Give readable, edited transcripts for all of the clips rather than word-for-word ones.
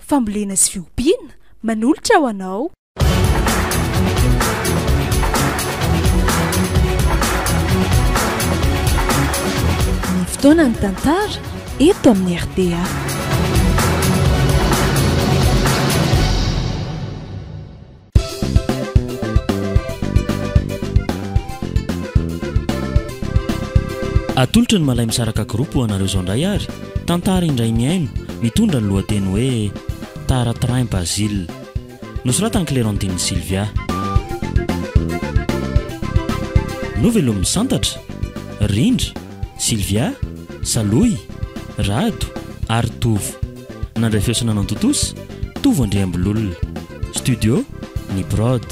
Fambolena sy fiompiana, manolotra ho anao. Ny fotoana ny tantara eto amin'ny rta. Atolotry ny Malay Misaraka Group ho anareo izao indray ary tantara indray mihaino mitondra ny lohateny hoe Tara Train Basile. Nosoratan'i Clérandine Sylvia. Novelomin'i Santatra, Rindra, Sylvia, Salohy, Rado ary Tovo. Nandray feo sy nanao tontosa, Tovo Andriambololona. Studio, Ny Prod.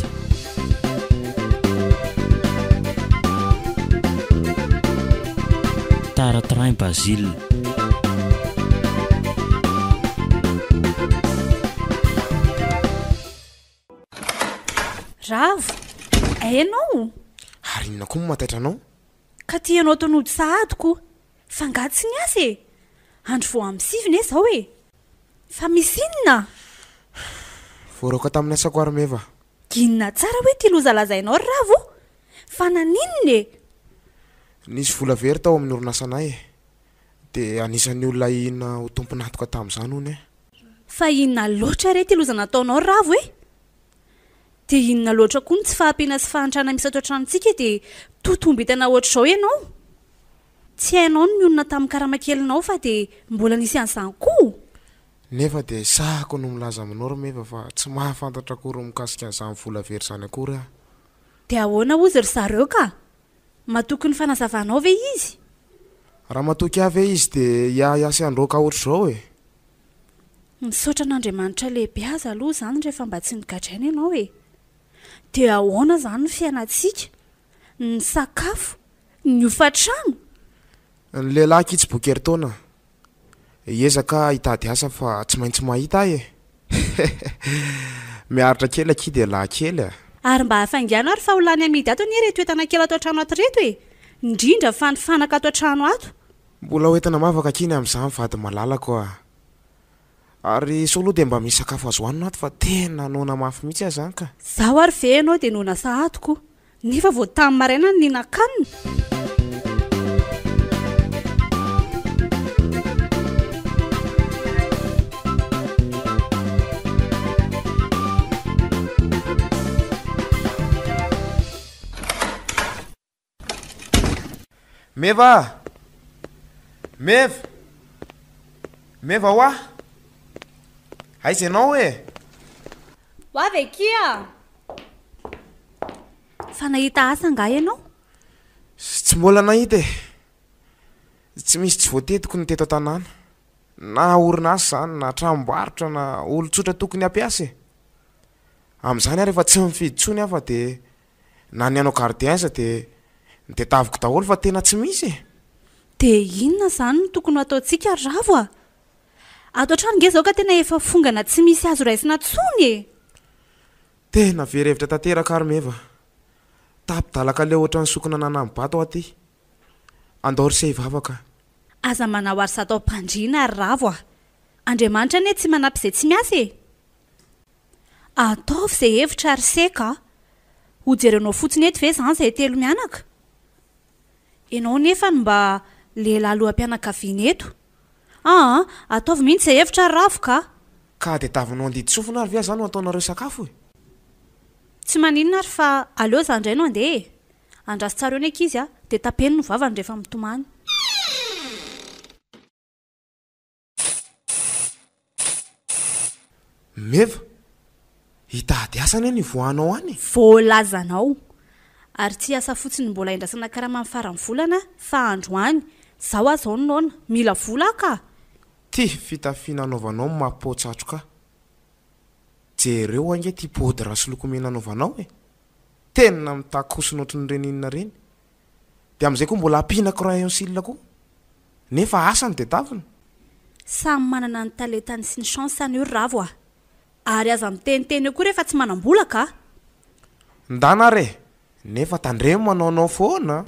Tara Train Basile. Ravo, hay ianao? Ary inona koa no mahataitra anao? Ka ty ianao toa nody sahady ko! Fa nga tsy niasa e? Andro vao amin'ny sivy ne zao e! Fa misy inona? Voaroaka tamin'ny asako ary Meva. Inona tsara hoe ty loza lazainao ry Ravo? Fa naninona e? Nisy vola very tao amin'ny orinasanay e! Dia anisan'ny olona ahiana ho tompon'antoka tamin'izany hono e! Fa inona loatra re ty loza nataonao ry Ravo e? Dia inona loatra koa ny tsy fahampiana sy fahantrana misy ato an-tranontsika dia totombitana ohatr'izao ianao? Tsy hainao ny nionona tamin'ny karama kelinao fa dia mbola nisy an'izany koa? Nefa dia sahako no milaza aminao ry Meva fa tsy mahafantatra akory ny mikasika an'izany vola very izany akory aho. Dia ahoana hozy ry zareo ka? Matoky ny fanazavanao ve izy? Raha matoky ahy ve izy dia hiahiahy sy handroaka ohatr'izao e? Misaotra an'Andriamanitra lehibe aza aloha izany rehefa mba tsy nogadraina ianao e! Dia ahoana izany ny fiainantsika? Ny sakafo? Ny hofan-trano? Ny lehilahy kitsy boky herintaona. Hiezaka hitady asa fa tsy maintsy mahita aho e! Miaritra kely akia dia lahy kely a! Ary mba hafaingano ary fa ho lany amidy ato anie ireto entana kely ato an-trano ato ireto e! Indrindra fa ny fanaka ato an-trano ato. Mbola ho entina am-bavaka akia ny amin'izany vady malalako a! Ary sao aloha dia mba misy sakafo azo hanina ato fa tena noana mafy mihitsy aho izany ka! Zaho ary ve ianao dia noana sahady ko! Nefa vao tamin'ny maraina no nihinan-kanina. Meva a! Meva! Meva hoa! Aiza ianao e? Ho avy akia! Fa nahita asa angaha ianao? Tsy mbola nahita e! Tsy misy tsy voatetiko ny teto an-tanàna. Na orinasa izany, na tranombarotra, na olon-tsotra tokony hampiasa e! Amin'izany aho rehefa tsy mifidy intsony aho fa dia na ny hanao gardien aza dia notedaviko daholo fa tena tsy misy e! Dia inona izany no tokony ho ataontsika ry Ravo a? Ato an-trano nge izao ka tena efa fongana tsy misy azo raisina intsony e! Tena very hevitra tanteraka ary Meva. Tapi-dalaka leo ohatran'ny sokina nanam-bato aho ty. Andao ry se hivavaka. Aza manao ary zato am-pandriana ry Ravo a! Andriamanitra anie tsy manampy izay tsy miasa e! Ataovy izay hevitra ry Seka a! Ho jerenao fotsiny eto ve izany izahay telo mianaka? Ianao nefa no mba lehilahy loham-pianakaviana eto. Aa! Ataovy mihitsy izay hevitra ry Ravoka a! Ka dia davinao andidy sofina ary ve aza no ataonareo sakafo e? Tsy maninona ary fa aleo izaho indray no handeha e! Andraso tsara eo ny ankizy a! Dia tapeno ny vavany rehefa mitomany. Meva, hitady asa anie ny hivoahanao any e! Voalazanao! Ary tsy asa fotsiny mbola endrasana karama amin'ny faran'ny volana fa androany, zaho aza zao no noana, mila vola aho ka! Ty fitafiana anaovanao no maha-pao-tsatroka ahy. Jereo ange ty poudre sy lokomena anaovanao e! Tena mitakosona ohatran'ireny inona ireny. Dia amin'izay koa mbola ampiana crayon cils koa. Nefa asa no tedavina. Samy manana ny talentany sy ny chance-ny io ry Ravo a! Ary aza miteniteny eo koa rehefa tsy manam-bola ka! Ndana ary e! Nefa tandremo manaonao foana a!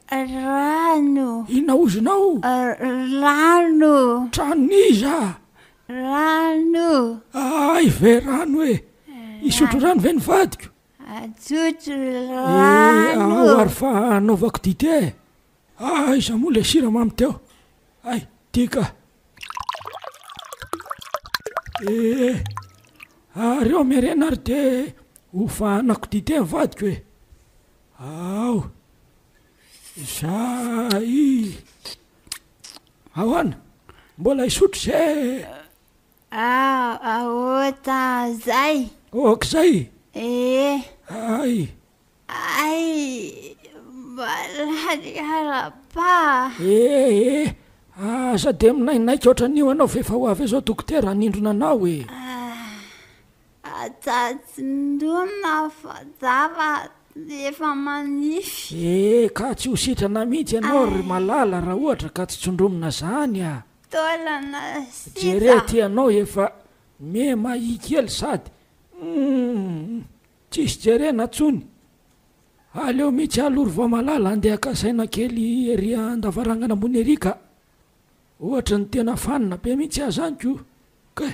Rano. Inona ozinao? Rano. Tranon'iza? Rano. Hay ve rano e! Hisotro rano ve ny vadiko? Atsotro rano. Ao ary fa hanaovako dite e! Aiza moa ilay siramamy teo? Hay, ty ka! Ee, ary eo Merena ary dia hofahanako dite ny vadiko e! Ao! Zay! Ahoana? Mbola hisotro ze? Ah, ahoana zay? Ok zay? Ee. Ay! Ay, marary ara-pa. Ee, ee, aza dia minainaika ohatran'io ianao fa efa ho avy eo izao dokotera hanindrona anao e. Aza tsindronina fa zava efa manify. Ee, ka tsy ho sitrana mihitsy ianao ry malala raha ohatra ka tsy tsindromina zany a. Taolana sisa. Jereo ity ianao efa miha mahia kely sady humm tsisy jerena tsony. Aleo mihitsy aloha ry Vaomalala andeha haka saina kely ery an-davarangana ambony ery ka. Ohatry ny tena fanina be mihitsy aho zany ko kay.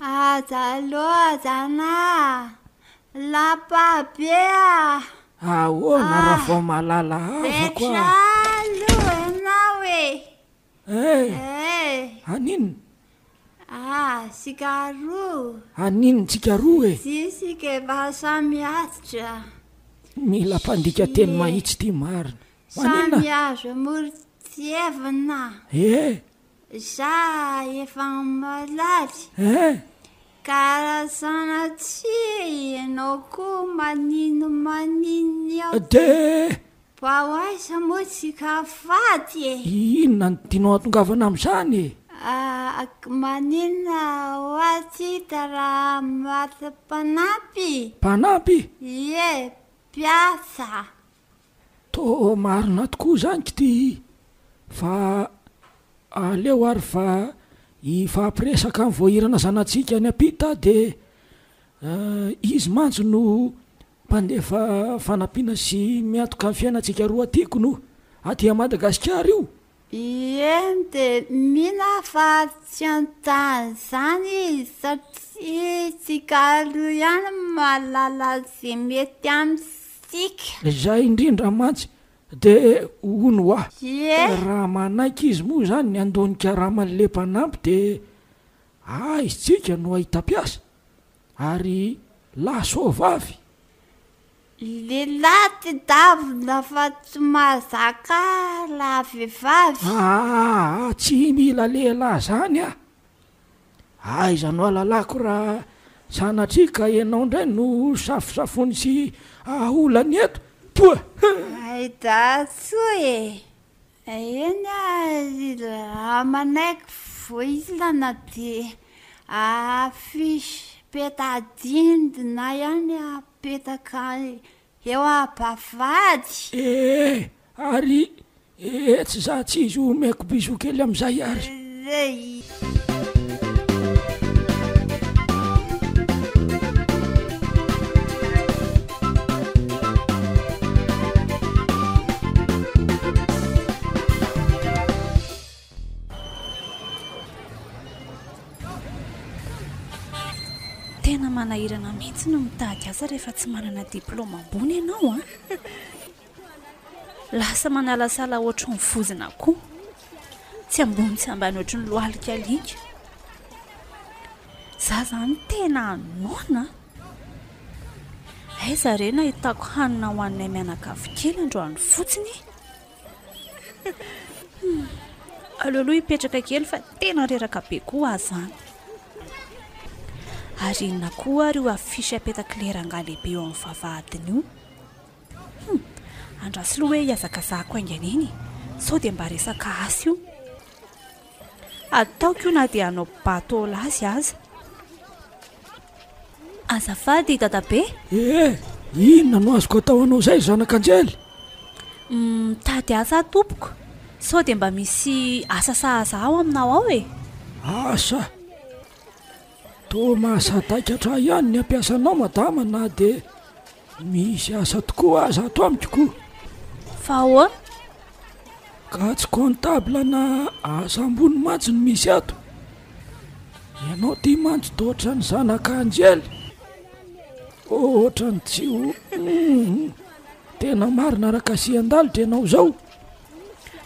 Aza lozana a! Lapa be a! Ahoana Ravaomalala havako a! Raikitra aloha ianao e! Eh! Eh! Haninona? Ah, sika roa. Haninona tsika roa e? Tsy isika efa samy atitra. Mila mpandika teny mahitsy ity marina. Maninona? Samy azo amoron-tsevina. Eh! Za efa marary. Eh! Ka raha sanatria ianao koa manino manino eo. De. Mba ho aiza moa tsika faty e? Inona no tianao hatongavana amin'izany e? Ah, maninona hoa tsy hita raha maty mpanampy? Mpanampy? Ie, mpiasa. Toa marina tokoa izany k'ty fa aleo ary fa hifampiresaka amin'ny voahirana zanatsika any am-pita dia izy mantsy no mpandefa fanampiana sy miantoka ny fiainantsika roa aty kno aty Madagasikara io. Ie de mino aho fa tsy anontany izany izy satria tsika roa ihany no mahalala ze mety amintsika. Izay indrindra mantsy de hono hoa, Ie. raha manaiky izy moa izany ny handoa ny karaman'le mpanampy de aiza tsika no hahita mpiasa? Ary lahy sao vavy? Lehilahy tedavina fa tsy mahazaka raha vehivavy. Aa tsy mila lehilahy zany ah! Aiza no alalako raha sanatria ka ianao indray no safosafony sy aholany eto? Poa! Hay Dadsoa e! Eny ary raha manaiky voailana dia affiche peta-dindina ihany apetaka eo am-bavahady. Ee, ary etsy za tsy izy omeko bisou kely amizay ary. Tena manahirana mihitsy no mitady asa rehefa tsy manana diplaoma ambony ianao an! Lasa manalasala ohatry ny vozona koa. Tsy ambony tsy ambany ohatry ny lohalika alika. Za zany tena noana an! Aiza re nahitako hanina ho anay mianakavy kely androany fotsiny e! Hum, aleo aloha hipetraka kely fa tena reraka be koa aho zany. Ary inona koa ary io affiche apetak'ilay rangahy lehibe eo amin'ny vavahadiny io? Hum, andraso aloha hoe hihazakazahako haingana eny e! Sao dia mba resaka asa io. Ataoko io na dia hanao battle azy aza. Azafady dadabe. Ee, inona no azoko atao anao izay ry zanak'anjely? Mitady asa aho tompoko. Sao dia mba misy asa sahaza ao aminao ao e? Asa? Toa mahasadaikatra ahy ihany ny hampiasa anao madama na dia misy asa tokoa aza ato amiko ko. Fa ahoana? Ka tsy comptable na asa ambony mantsy no misy ato. Ianao ty mantsy toa ohatran'ny zanak'anjely. Ohatran'ny tsy ho tena marina ara-kasihan-dalitra ianao izao.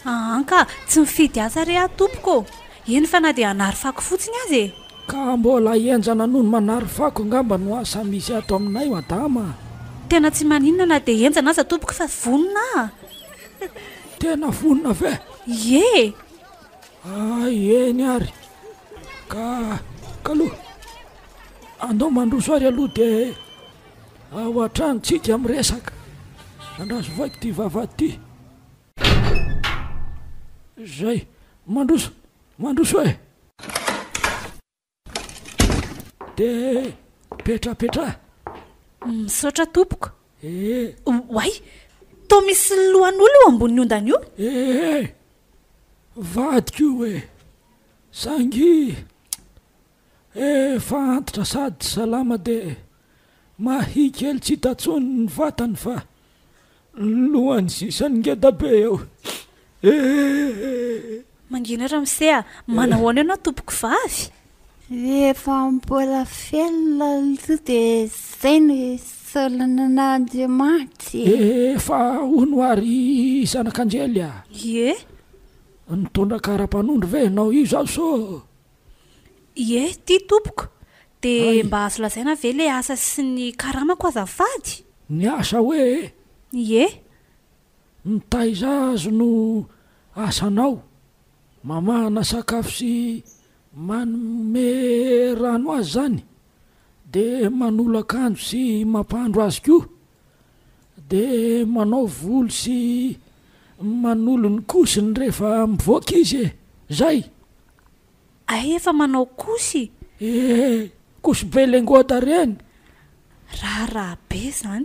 Aa ka, tsy mifidy asa re aho tompoko ô! Eny fa na dia hanary fako fotsiny aza e! Ka mbola henjana noho ny manary fako angamba no asa misy ato aminay madama a! Tena tsy maninona na dia henjana aza tompoko fa vonona aho! Tena vonona ve? Ie e! Hay eny ary! Ka kaloha, andao mandroso ary aloha dia ao an-trano tsika miresaka. Andraso vaiko ity vavahady ity. Zay, mandroso, mandroso e! De petrapetraha. Misaotra tompoko. Ee. Oay! Toa misy lohan'olona eo ambonin'ny ondana io. Ee! Vadiko io e! Saingy efa antitra sady salama de mahia kely tsy hita intsony ny vatany fa ny lohany sisa no ngeda be eo ee! Mangina ramose a! Manahoana ianao tompoko vavy? Rehefa mbola velona aloha dia izay no isaorana an'Andriamanitra e! Efa hono ary zanak'anjely a! Ie! Nitondra kara-panondro ve ianao io izao so? Ie, ty tompoko. Dia mba azo lazaina ve le asa sy ny karamako azafady? Ny asa hoe? Ie. Mitaiza azy no asanao, mamahana sakafo sy manome rano azy zany, de manolo akanjo sy mampandro azy koa, de manao volo sy manolo ny kosiny rehefa mivoaka izy e! Zay! Hay efa manao kosy? Ee, kosy be lengoda reny! Raharaha be zany.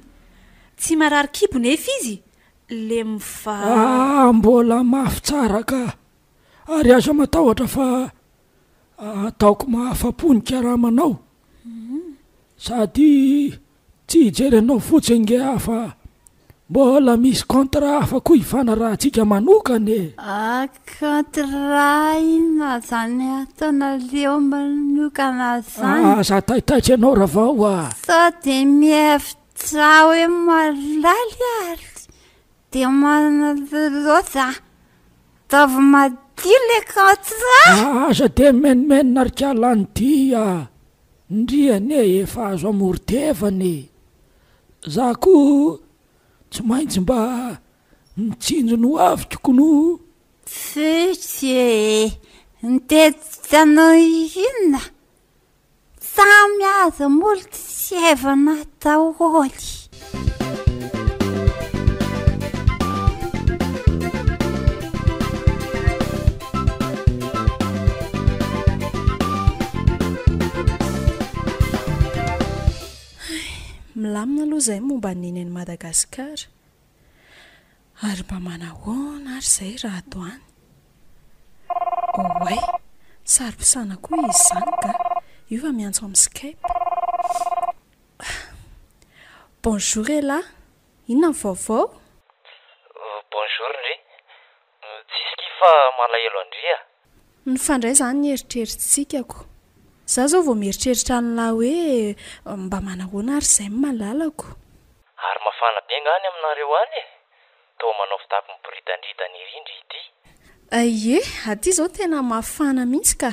Tsy marary kibo nefa izy? Le miva. Ah, mbola mafy tsara ka! Ary aza matahotra fa ataoko mahafa-po ny karamanao. Sady tsy hijery anao fotsiny nge aho fa mbola misy contrat hafa koa ifanarahantsika manokana e! Ah, contrat inona zany ataonareo manokana zany? Aza taitaitra ianao Ravao a! Sao dia mihevitra hoe malaly ary dia manana loza. Ataovy madio le contrat! Aza dia mimenomenona ry kala any ty a! Ndry anie efa azo amoron-tevana e! Za koa tsy maintsy mba mitsinjo ny ho aviko knou! Tsisy e! Ny tetik'anao inona? Samy azo molotra sy hevana daholo. Milamina aloha izay momba ny neny any Madagasikara. Ary mba manahoana ary izay raha ato any? Oay! Saro-pisana koa izy izany ka! Io fa miantso amin'ny Skype. Bonjour elah! Inona ny vaovao? Bonjour ndry! Tsisy kif fa malahelo an-dry a! Nifandray izany ny eritreritsika ko! Za zao vao mieritreritra an'lah hoe mba manahoana ary izay ny malalako. Ary mafana be nga any aminareo any e? Toa manao fitafy miboridandridana ery ndry ity. Ie, aty izao tena mafana mihitsy ka!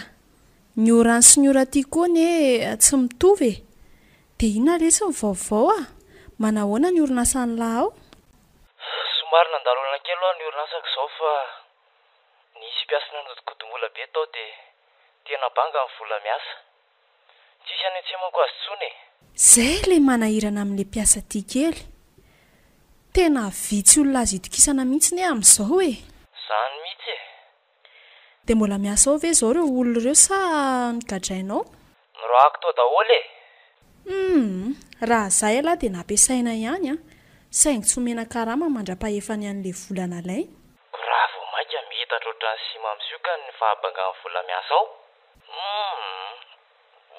Ny ora any sy ny ora aty koa anie tsy mitovy e! Dia inona lesy ny vaovao a? Manahoana ny orinasan'lah ao? Somary nandalo olana kely hoa ny orinasako izao fa nisy mpiasa nanodikodim-bola be tao dia tena banga ny vola miasa. Tsisy anetsemako azy tsony e! Zay le manahirana amin'le mpiasa aty kely. Tena vitsy olona azo itokisana mihitsy ne amin'izao e! Zany mihitsy e! Dia mbola miasa ao ve izao ireo olona ireo sa nogadrainao? Niroahako tao daholo e! Humm! Raha za ialahy dia nampiasaina ihany an! Saingy tsy omena karama mandra-pahefany an'le vola nalainy. Ko raha vao mainka mihitatra ohatran'ny sima misioka ny fahabangan'ny vola miasa ao? Humm!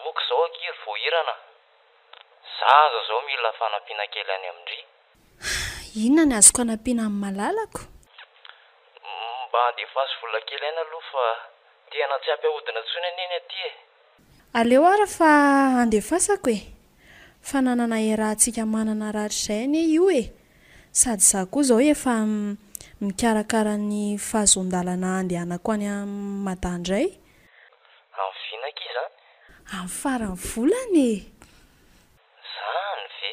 Ok zao akia ry voahirana a! Za aza zao mila fanampiana kely any amin-dry. Inona ny azoko anampiana amin'ny malalako? Mba andefaso vola kely aina aloha fa tena tsy ampy ahodina intsony anie ny aty e! Aleo ary fa andefasako e! Fananana iarahantsika manana rahatrizay anie io e! Sady za koa izao efa mikarakara ny fahazoan-dalana handehanako any Mada indray. Amin'ny vina akia izany? Amin'ny faran'ny volana e! Zany ve?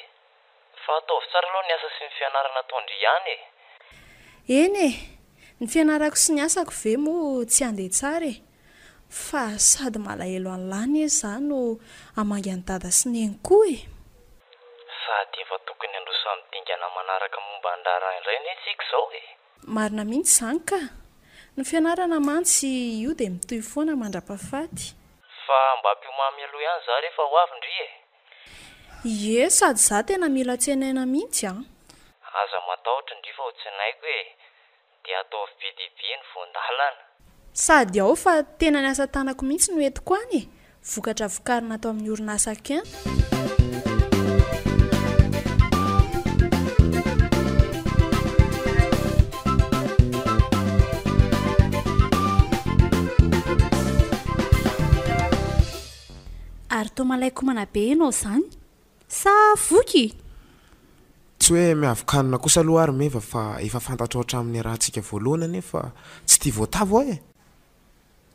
Fa ataovy tsara aloha ny asa sy ny fianarana ataon-dry ihany e! Eny e! Ny fianarako sy ny asako ve moa tsy handeha tsara e! Fa sady malahelo an'lah anie za no hamangy an'i dada sy neny koa e! Sady efa tokony handroso amin'ny dingana manaraka momba ny raharaha indray anie isika izao e! Marina mihitsy izany ka! Ny fianarana mantsy io dia mitohy foana mandra-pahafaty. Fa mba ampiomano mialoha ihany za rehefa ho avy ndry e! Ie, sady za tena mila tsenaina mihitsy an! Aza matahotra ndry fa ho tsenaiko e! Dia ataovy be dia be ny voan-dalana. Sady ao fa tena ny asa tanako mihitsy no entiko any e! Vokatra vokarina ato amin'ny orinasa Kin. Ary toa malain-komana be ianao izany. Sa voky? Tsy hoe miavokanina kosa aloha ary Meva fa efa fantatrao hatramin'ny niarahantsika voalohany anie fa tsy tia voatavo aho e!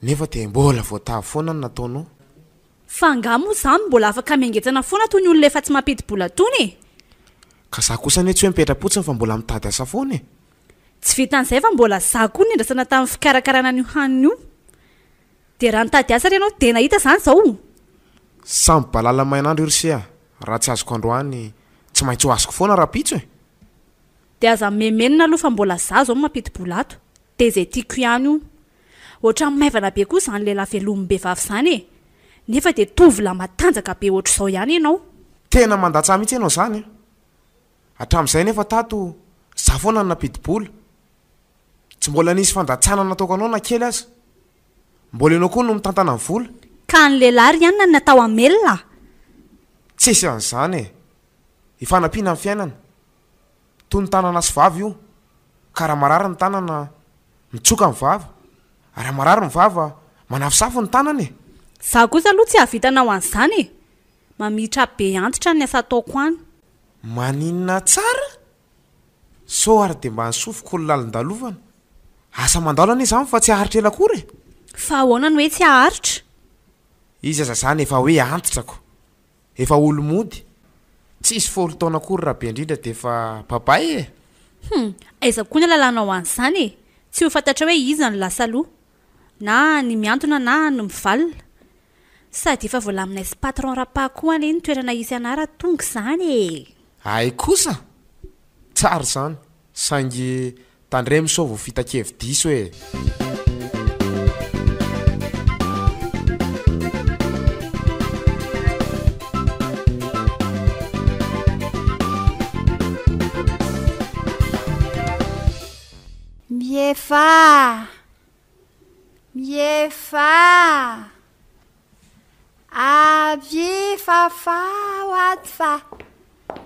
Nefa dia mbola voatavo foana no nataonao. Fa angaha moa izaho no mbola afaka miangetsana foana toy ny olona efa tsy mampidi-bola tony e? Ka za kosa anie tsy hoe mipetra-potsiny fa mbola mitady asa foana e! Tsy vitan'izay fa mbola za koa nendrasana tamin'ny fikarakarana an'io hanina io. Dia raha nitady asa re ianao dia nahita izany izao? Samy balala main'andro io ry se a! Raha tsy azoko androany, tsy maintsy ho azoko foana rahampitso e! Dia aza mimemenona aloha fa mbola za izao no mampidi-bola ato. Dia izay tiako ihany io. Ohatran'ny maivana be koa izany lehilahy velomim-behivavy izany e! Nefa dia tovolahy matanjaka be ohatr'izao ihany ianao. Tena mandatsa mihitsy ianao izany an! Hatramin'izay nefa tato, za foana no nampidi-bola. Tsy mbola nisy fandatsana nataoko anao na kely aza. Mbola ianao koa no mitantana ny vola. Ka ny lehilahy ry anona no natao hamelona a! Tsisy an'izany e! Ifanampiana ny fiainana. Toy ny tanana sy vava io. Ka raha marary ny tanana, mitsoka ny vava. Raha marary ny vava, manafosafo ny tanana e! Izaho kosa aloha tsy hahavita hanao an'izany e! Mamitra be antitra ny asa ataoko any. Maninona tsara? Sao ary dia mba ny sofiko no lalin-dalovana? Asa mandalo anie izany fa tsy haharitra ela akory e! Fa ahoana no hoe tsy haharitra? Izy aza izany efa hoe antitra ko! Efa olo-mody. Tsisy folo taona akory raha be indrindra dia efa babay e! Hum! Aiza koa ny alalanao an'izany e! Tsy ho fantatrao hoe iza no lasa aloha. Na ny mihantona na ny mivalona. Sady efa voalaminay sy patron Rapa koa anie ny toerana hisy anah raha tonga izany e! Hay kosa! Tsara izany, saingy tandremo sao voafita-kevi-diso e! Miefà! Miefà! Avia fafao ato fa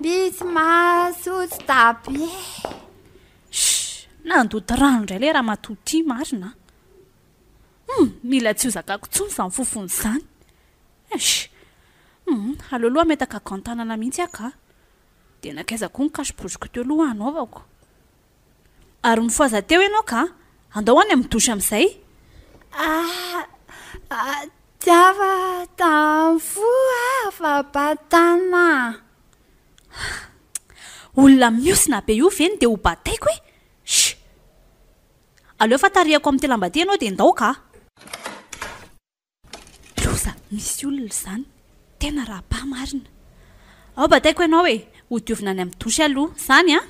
misy masosotra be. Shh! Nandoto rano indray ilay ramatoa ity marina a! Hum! Mila tsy ho zakako intsony izany fofona izany. Eish! Hum! Aleo aloha hametaka gant tanana mihitsy aho ka. Dia nankaiza koa ny cache-bouche-ko teo aloha hanaovako. Ary mifohaza teo ianao ka! Andao any amin'ny douche amin'izay. Ah, ah, tiava tamin'ny fo aho fa batana. Olona mihosina be io ve no dia ho bataiko e? Shh! Aleo fa tarihako amin'ity lamba ity ianao dia ndao ka! Loza, misy olona izany. Tena rahabaha marina. Ao bataiko ianao e! Ho diovina any amin'ny douche aloha. Izany an!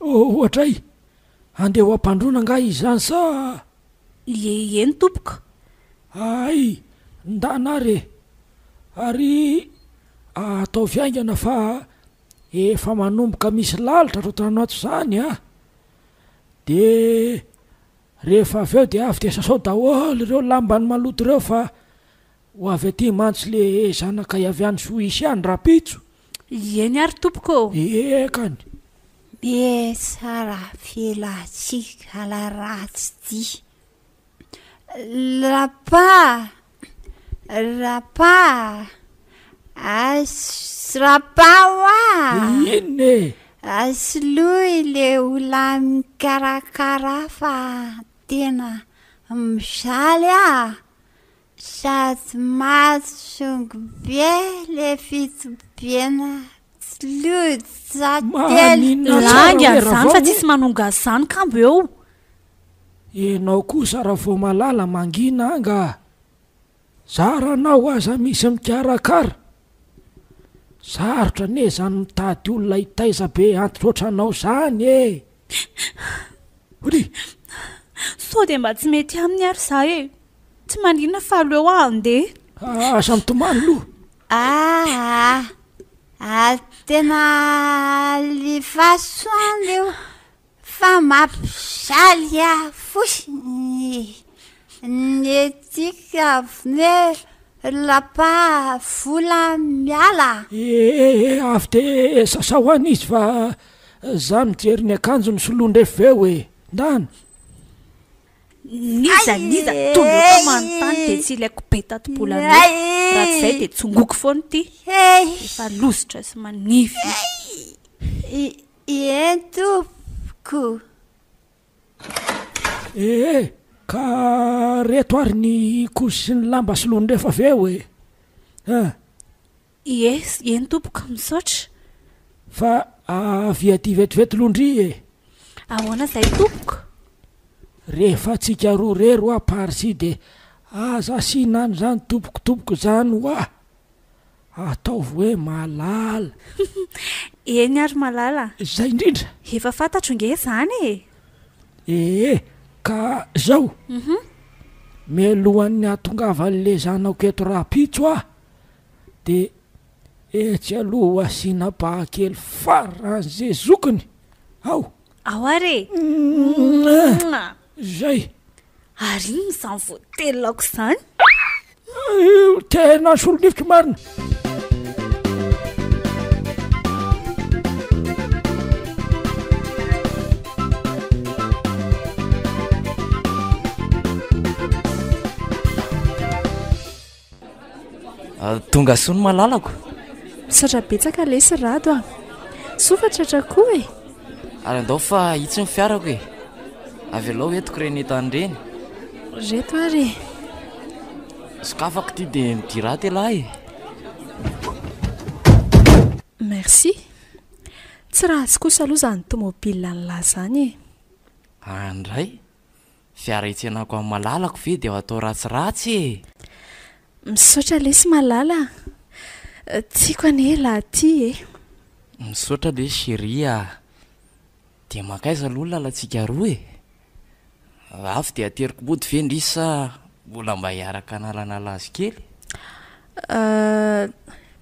Ohatray, handeha ho ampandroana angaha izy izany sa? Ie, eny tompoko. Hay, ndana ary e! Ary ataovy haingana fa efa manomboka misy lalitra ato an-trano ato izany an! Dia Rehefa avy eo dia avy dia sasao daholo ireo lambany maloto ireo fa ho avy aty mantsy le zanakay avy any Soisy any rahampitso. Ieny ary tompoko ô! Ekany. Metsara velatsihy la ratsy ty. Rapa, rapa, as rapa hoa! Inona e? Soloy le olona mikarakara fa tena mijaly ah! Sady matsongo be le fitobiana tsloja Maninona tsara Lainga hoe zany Ravao fa o? tsisy manonga zany kambo eo. Enao kosa Ravaomalala mangina anga. Zara anao aza misy mikarakara. Sarotra anie zany mitady olona hitaiza be antitra ohatranao zany e! Ry! Sao dia mba tsy mety aminy ary za e! Tsy maninona fa aleo aho handeha. Aza mitomany loha. Aa ah, tena alefaso any io fa mampijaly ahy fotsiny ny ety avy lapa vola miala. Ee, avy de sasao any izy fa za mijery ny akanjony soloiny rehefa avy eo e! Ndana! N'iza n'iza tonga eo ka manontany dia tsy ilaiko be tati-bola anao. Raha tsy izay dia tsongoko foana ity. Efa lozitra sy manify. Eny tompoko. Ee, ka reto ary ny kozy sy ny lamba soloiny rehefa avy eo e! An! Ie, eny tompoko, misaotra. Fa avia aty vetivety aloha ndry e! Ahoana izay tompoko? Rehefa tsika roa irery hoa Parsi de aza asiana an'izany tompoko tompoko izany hoa! Ataovy hoe Malala. Eny ary Malala. Izay indrindra! Efa fantatro nge izany e! Ee, ka zao, mialohan'ny hahatongavan'le zanako eto rahampitso aho De etsy aloha ho asiana ba kely faran'ze zokiny ao. Ao ary e! Mouah! Zay! Ary inona izany voatelako izany? Tena solonifiko marina! Tonga soa ny malalako. Misaotra betsaka lesy Rado a. Soa fa tratra koa e. Ary andao fa itsy ny fiarako e. Avelao entiko ireny entana ireny. Reto ary e. Sokafako ity dia midira ato ialahy e. Merci. Tsy ratsy kosa aloha izany tomobile an'lah izany e. Andray. Fiara hitsenako an'i Malalako ve dia atao ratsiratsy e! Misaotra lesy Malala a! Tiako anie elah ty e! Misaotra lesy chérie a! Dia mankaiza aloha ny lalantsika roa e? Avy dia ateriko mody ve ndry sa mbola mba hiaraka hanalanala azy kely? Euh,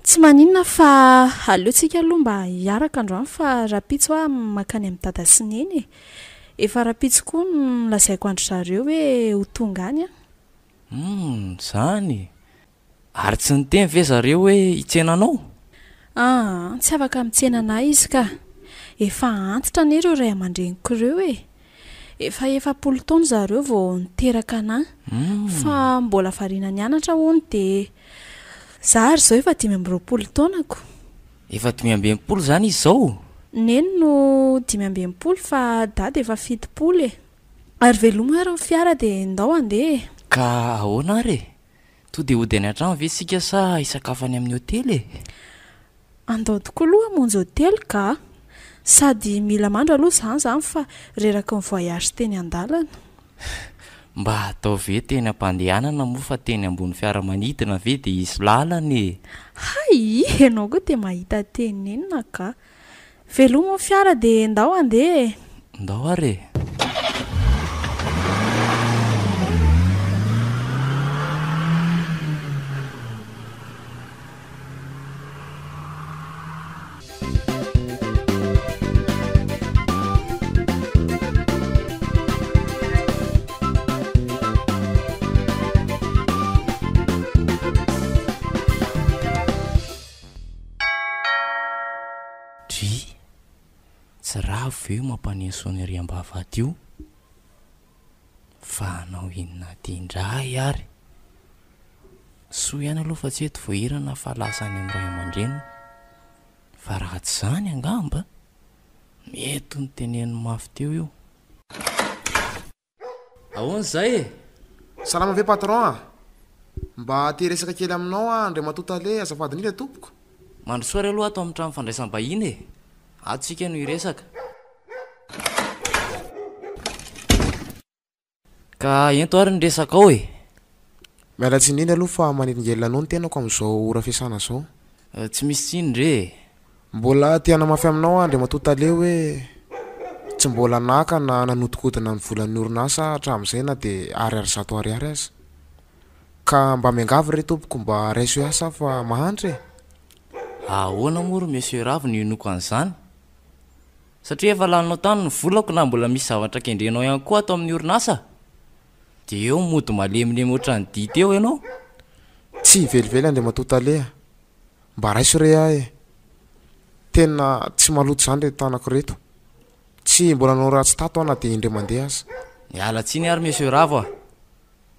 tsy maninona fa aleo tsika aloha mba hiaraka androany fa rahampitso aho mankany amin'i dada sy neny e! Efa rahampitso koa no nolazaiko an-dry zareo hoe ho tonga any aho. Humm, zany! Ary tsy niteny ve zareo hoe hitsena anao? Aa, tsy afaka mitsena anah izy ka! Efa antitra anie ireo ray aman-dreniko ireo e! Efa 40 taona zareo vao niteraka anah, fa mbola variana nianatra hono dia za ary izao efa 25 taonako. Efa 65 izany izy izao? Neny no 65 fa dada efa 70 e! Ary veloma ary ny fiara dia ndao handeha e! Ka ahoana ary e? To dia hody any an-trano ve isika sa hisakafo any amin'ny hotely e? Andao tokoa aloha hamonjy hotely ka! Sady mila mandro aloha izany izany fa reraky ny voyage teny an-dalana. Mba ataovy hoe teny am-pandehanana moa fa teny ambony fiaramanidina ve dia hisy lalana e! Hay! Ianao koa dia mahita tenenina ka! Velomo ny fiara dia ndao handeha e! Ndao ary e! Dry! Tsy ravo. Ravo ve io mampaneno sonnerie am-bavahady io? Fa hanao inona aty indray ary? Soa ihany aloha fa tsy eto Voahirana fa lasa any amin'ny ray aman-dreniny. Fa raha tsy izany angamba, mety ho noteneniny mafy teo io. Ahoana izay e? Salama ve patron a? Mba te hiresaka kely aminao aho Andriamatoa Tale azafady indrindra tompoko. Mandrosoa ary aloha ato amin'ny trano fandraisam-bahiny e! Ato isika no hiresaka. Ka ento ary ny resakao e! Miala tsiny indrindra aloha fa manelingelina anao ny tenako amin'izao ora fiasana izao. Tsy misy tsiny re e! Mbola te hanamafy aminao aho Andriamatoa Tale hoe tsy mbola naka na nanodikodina ny volan'ny orinasa aho hatramin'izay na dia ariary zato ariary aza. Ka mba miangavy re tompoko mba raiso hiasa aho fa mahantra e! Ahoana moa ry Monsieur Ravo no hinoako an'izany? Satria efa laninao tany ny volako na mbola misy zavatra kendrenao ihany koa ato amin'ny orinasa? Dia eo mody malemilemy ohatran'ny dity eo ianao? Tsy velively Andriamatoa Tale a! Mba raiso re aho e! Tena tsy maloto izany ireto tanako ireto. Tsy mbola nanao ratsy tato aho na dia indray mandeha aza. Miala tsiny ary Monsieur Ravo a!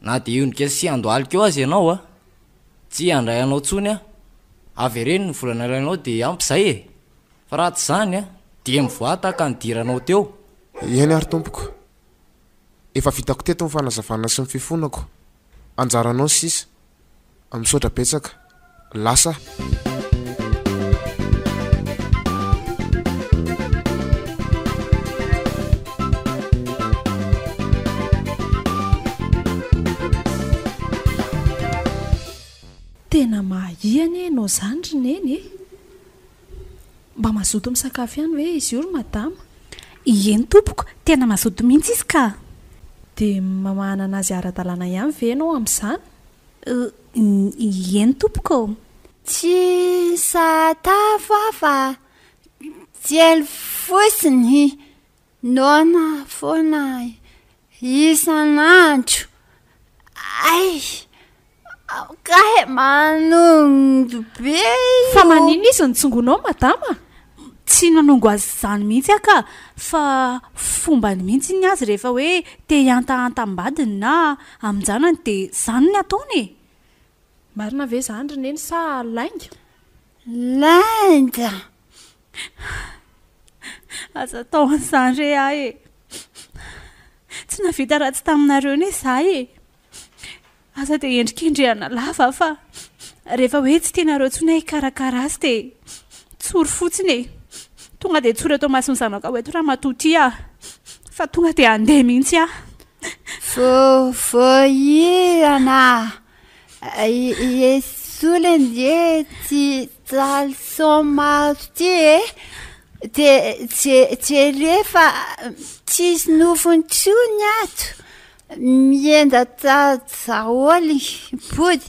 Na dia hiondrika sy handohalika eo aza ianao a! Tsy handray anao intsony aho. Avereno ny vola nalainao dia ampy izay e! Fa raha tsy izany a! Dia mivoaha tahaka ny nidiranao teo. Eny ary tompoko. Efa vitako teto ny fanazavana sy ny fifonako. Anjaranao ny sisa. Misaotra betsaka. Lasa. Tena mahia anie ianao izany ry Neny e! Mba mazoto misakafo ihany ve izy io ry madama? Ieny tompoko, tena mazoto mihitsy izy ka! Dia mamahanana azy ara-dalàna ihany ve ianao amin'izany? Ieny tompoko ô! Tsy sahatafo aho fa kely fotsiny, noana foana isan'andro. Hay! Kay manongo be io. Fa maninona izy no tsongonao madama? Tsy nanongo azy izany mihitsy aho ka, fa fombany mihitsy ny azy rehefa hoe te hihantahanta am-badiny na amin-janany dia izany ny ataony e! Marina ve izany ry Neny sa lainga? Lainga! Aza atao an'izany re ahy e! Tsy nahavita ratsy taminareo anie izaho e! Aza dia endrikendrehana lava fa rehefa hoe tsy tianareo intsony aho hikarakara azy dia tsory fotsiny e! Tonga dia tsory eto imason'ny zanakao eto ramatoa ity aho fa tonga dia handeha mihitsy aho. Vo voahirana esoly ange ty caleçon maro ty e! De jereo fa tsisy nofony intsony ato. Miendatra daholo body.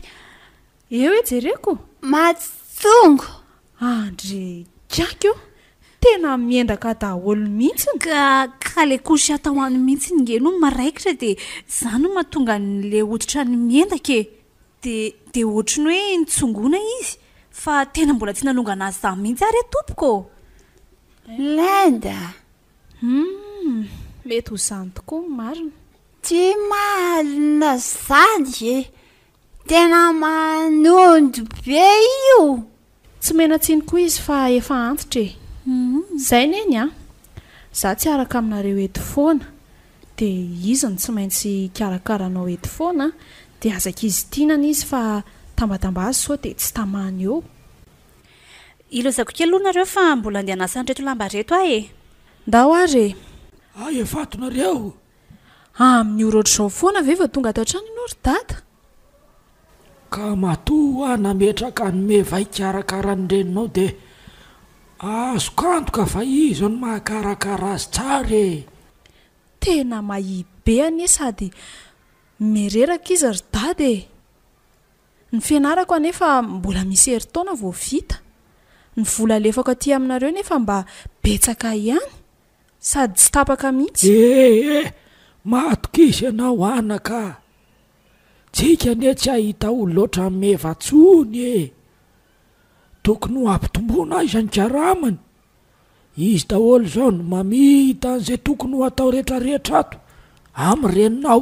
Eo e jereko. Matsongo. Andry gaga o! Tena miendaka daholo mihitsy. Ka ka le couche atao any mihitsy nge no miraikitra de zany no mahatonga an'le hoditra ny miendaka e! De de ohatry ny hoe nitsongona izy fa tena mbola tsy nanongana azy zany mihitsy aho re tompoko ô! Linda. Humm, mety ho izany tokoa ny marina. Tsy marina zany e! Tena manondro be io! Tsy omena tsiny koa izy fa efa antitra e! Zay neny a! Za tsy hiaraka aminareo eto foana dia izy no tsy maintsy hikarakara anao eto foana dia aza kizitinana izy fa tambatambazo sao dia tsy tamany eo. Ilaozako kely aloha nareo fa mbola andeha hanasa an'ireto lamba ireto aho e! Ndao ary e! Hay efa ato nareo! Amin'ny ora ohatr'izao foana ve vao tonga ato an-trano ianao ry dada? Ka matoa nametraka an'i Meva hikarakara ny reninao dia azoko antoka fa izy no mahakarakara azy tsara e! Tena mahia be anie sady mireraka izy ry dada e! Ny fianarako anefa mbola misy herintaona vao vita. Ny vola alefako aty aminareo nefa mba betsaka ihany sady tsy tapaka mihitsy. Eh eh! Matokisa ianao anaka a! Tsika anie tsy hahita olona ohatran'i Meva tsony e! Tokony ho ampitomboina aiza ny karamany? Izy daholo izao no mamita an'izay tokony ho atao rehetrarehetra ato amin'ny reninao.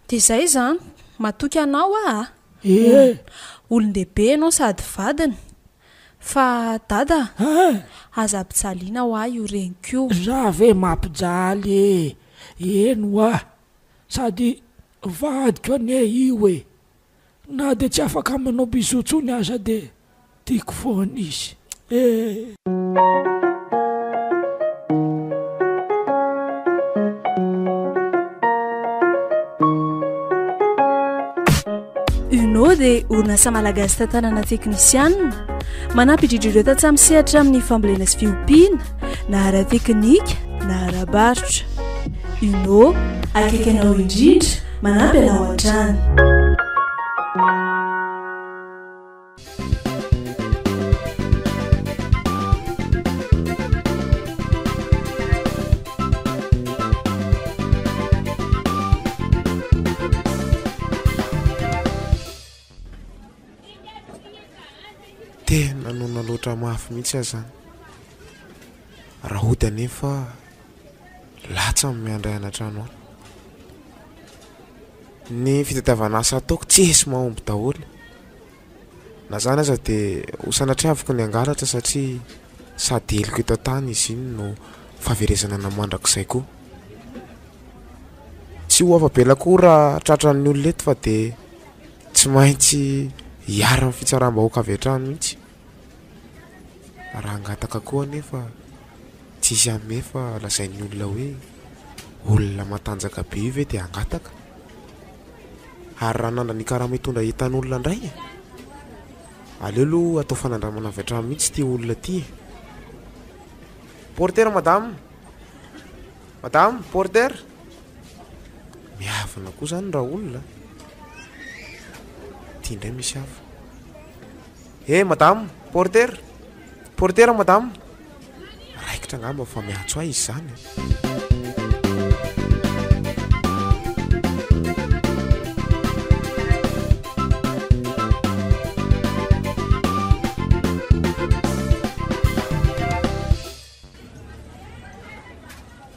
Dia izay izany, matoky anao aho a! Ee. Olon-dehibe ianao sady vadiny. Fa dada a! Aza ampijaliana hoa io reniko io. Za ve mampijaly e! Eny hoa! Sady vadiko anie io e! Na dia tsy afaka manao bisous tsony aza dia tiako foana izy e! Uno dia orinasa malagasy tantanana teknisianina, manampy indrindra ireo tantsaha misehatra amin'ny fambolena sy fiompiana, na ara-teknika na ara-barotra. Uno, akaiky anao indrindra, manampy anao hatrany. Tena noana loatra mafy mihitsy aho izany. Raha hody anefa latsa ny miandry ahy any an-trano any. Ny fitadiavana asa ataoko tsisy mahomby daholo. Na izany aza dia ho sanatriaviko ny hangalatra satria sady heloka eto an-tany izy iny no fahaverezana na mandrakizay koa. Tsy ho afa-bela koa raha tratran'ny olona eto fa dia tsy maintsy hiharan'ny fitsaram-bahoaka avy hatrany mihitsy. Raha hangataka koa anefa tsy hisy hanome fa lazain'ny olona hoe olona matanjaka be io ve dia hangataka? Ary raha nanana ny karama hitondra entan'olona indray e? Aleo aloha atao fanandramana avy hatrany mihitsy ity olona ity e! Porteur madame! Madame, porteur! Miavona koa izany raolona a! Ity indray misy hafa. Eh madame, porteur! Porteur madame! Raikitra angamba fa miantso ahy izy izany a!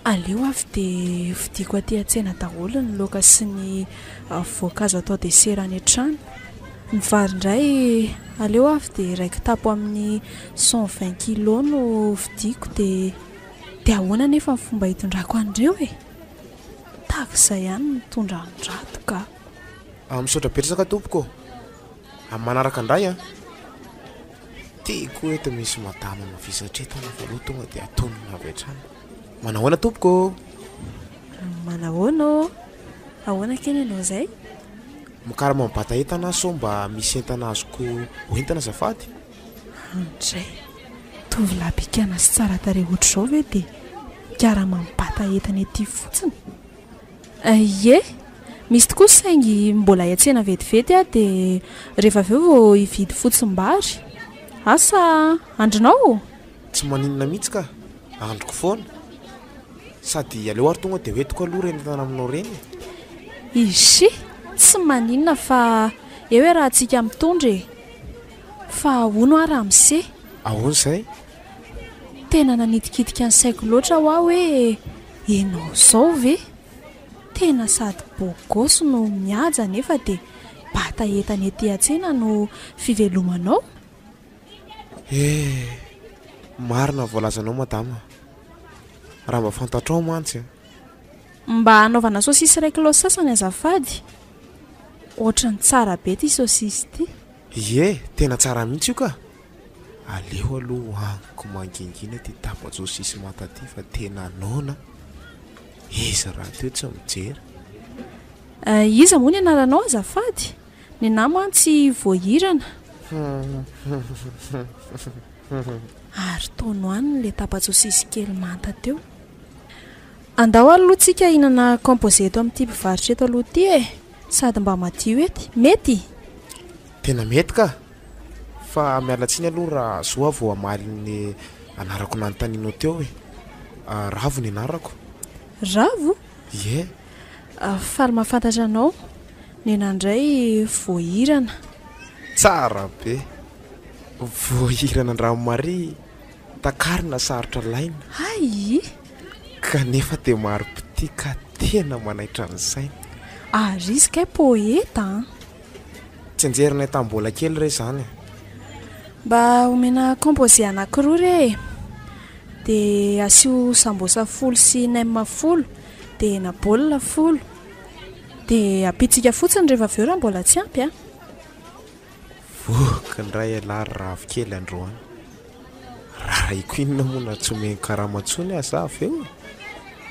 Aleo avy dia vidiako aty an-tsena daholo ny laoka sy ny voankazo atao desera any an-trano. Ny vary indray aleo avy dia iray kitapo amin'ny 120 kilos no vidiako dia dia ahoana anefa ny fomba hitondrako an'ireo e? Tahaka izay ihany ny mitondra an-dRato ka. Ah, misaotra betsaka tompoko ô. Amin'ny manaraka indray an. Tiako eto misy madama mavesatra eto nefa aloha tonga dia atonina avy hatrany. Manahoana tompoko ô? Manahoana ô? Ahoana keny ianao izay? Mikarama mibata entana aho sao mba misy entana azoko hoentina azafady? Andray! Tovolahy bikàna sy tsara tarehy ohatr'izao ve dia mikarama mibata entana ety fotsiny? Ie, misy tokoa saingy mbola hiantsena vetivety aho dia rehefa avy eo vao hividy fotsim-bary. Asa andrinao? Tsy maninona mihitsy ka, andriko foana. Sady aleo ary tonga dia hoentiko aloha ireny entana aminao ireny e. Ishi, tsy maninona fa eo iarahantsika mitondra e. Fa hono hoa ramose? Ahoana izay? Tena nanitikitika ny saiko loatra hoa hoe enao zao ve? Tena sady beau gosse no mihaja nefa dia bata entana ety an-tsena no fivelomanao? Eh! Marina ny voalazanao madama. Raha mba fantatrao mantsy a! Mba hanaovana saosisy iray kilao sasany azafady. Ohatran'ny tsara be ity saosisy ity. Ie, tena tsara mihitsy io ka! Aleo aloha hohaniko mangingina ity tapa-tsosisy manta ity fa tena noana a! Izy rahateo tsy mijery. Iza moa ny anaranao azafady? Nenaha mantsy voahirana. Ary toa nohaniny ilay tapa-tsosisy kely manta teo. Andao aloha tsika hihinana composé eto amin'ity mpivarotra eto aloha ity e! Sady mba madio ety. Mety? Tena mety ka! Fa miala tsiny aloha raha zo aho vao hamaly ny anarako nanontanianao teo e! Ravo ny anarako. Ravo? Ie. Faly mahafantatra anao. Nenah indray voahirana. Tsara be! Voahirana an-dRamaria. Takarina sarotra alaina. Hay! Kanefa dia maro mpitia ka tena manaitra ny saina. Ary izy kay poeta an! Tsinjerinay tamin'ny mbola kely re izany e! Mba omena composé anankiroa re e! Dia asio sambosa folo sy nem folo, dia hena baolina folo. Dia ampiantsika fotsiny rehefa avy eo raha mbola tsy ampy an! Voky indray ialahy ry Ravokely androany. Rarahiko inona moa na tsy omeny karama intsony aza aho avy eo e!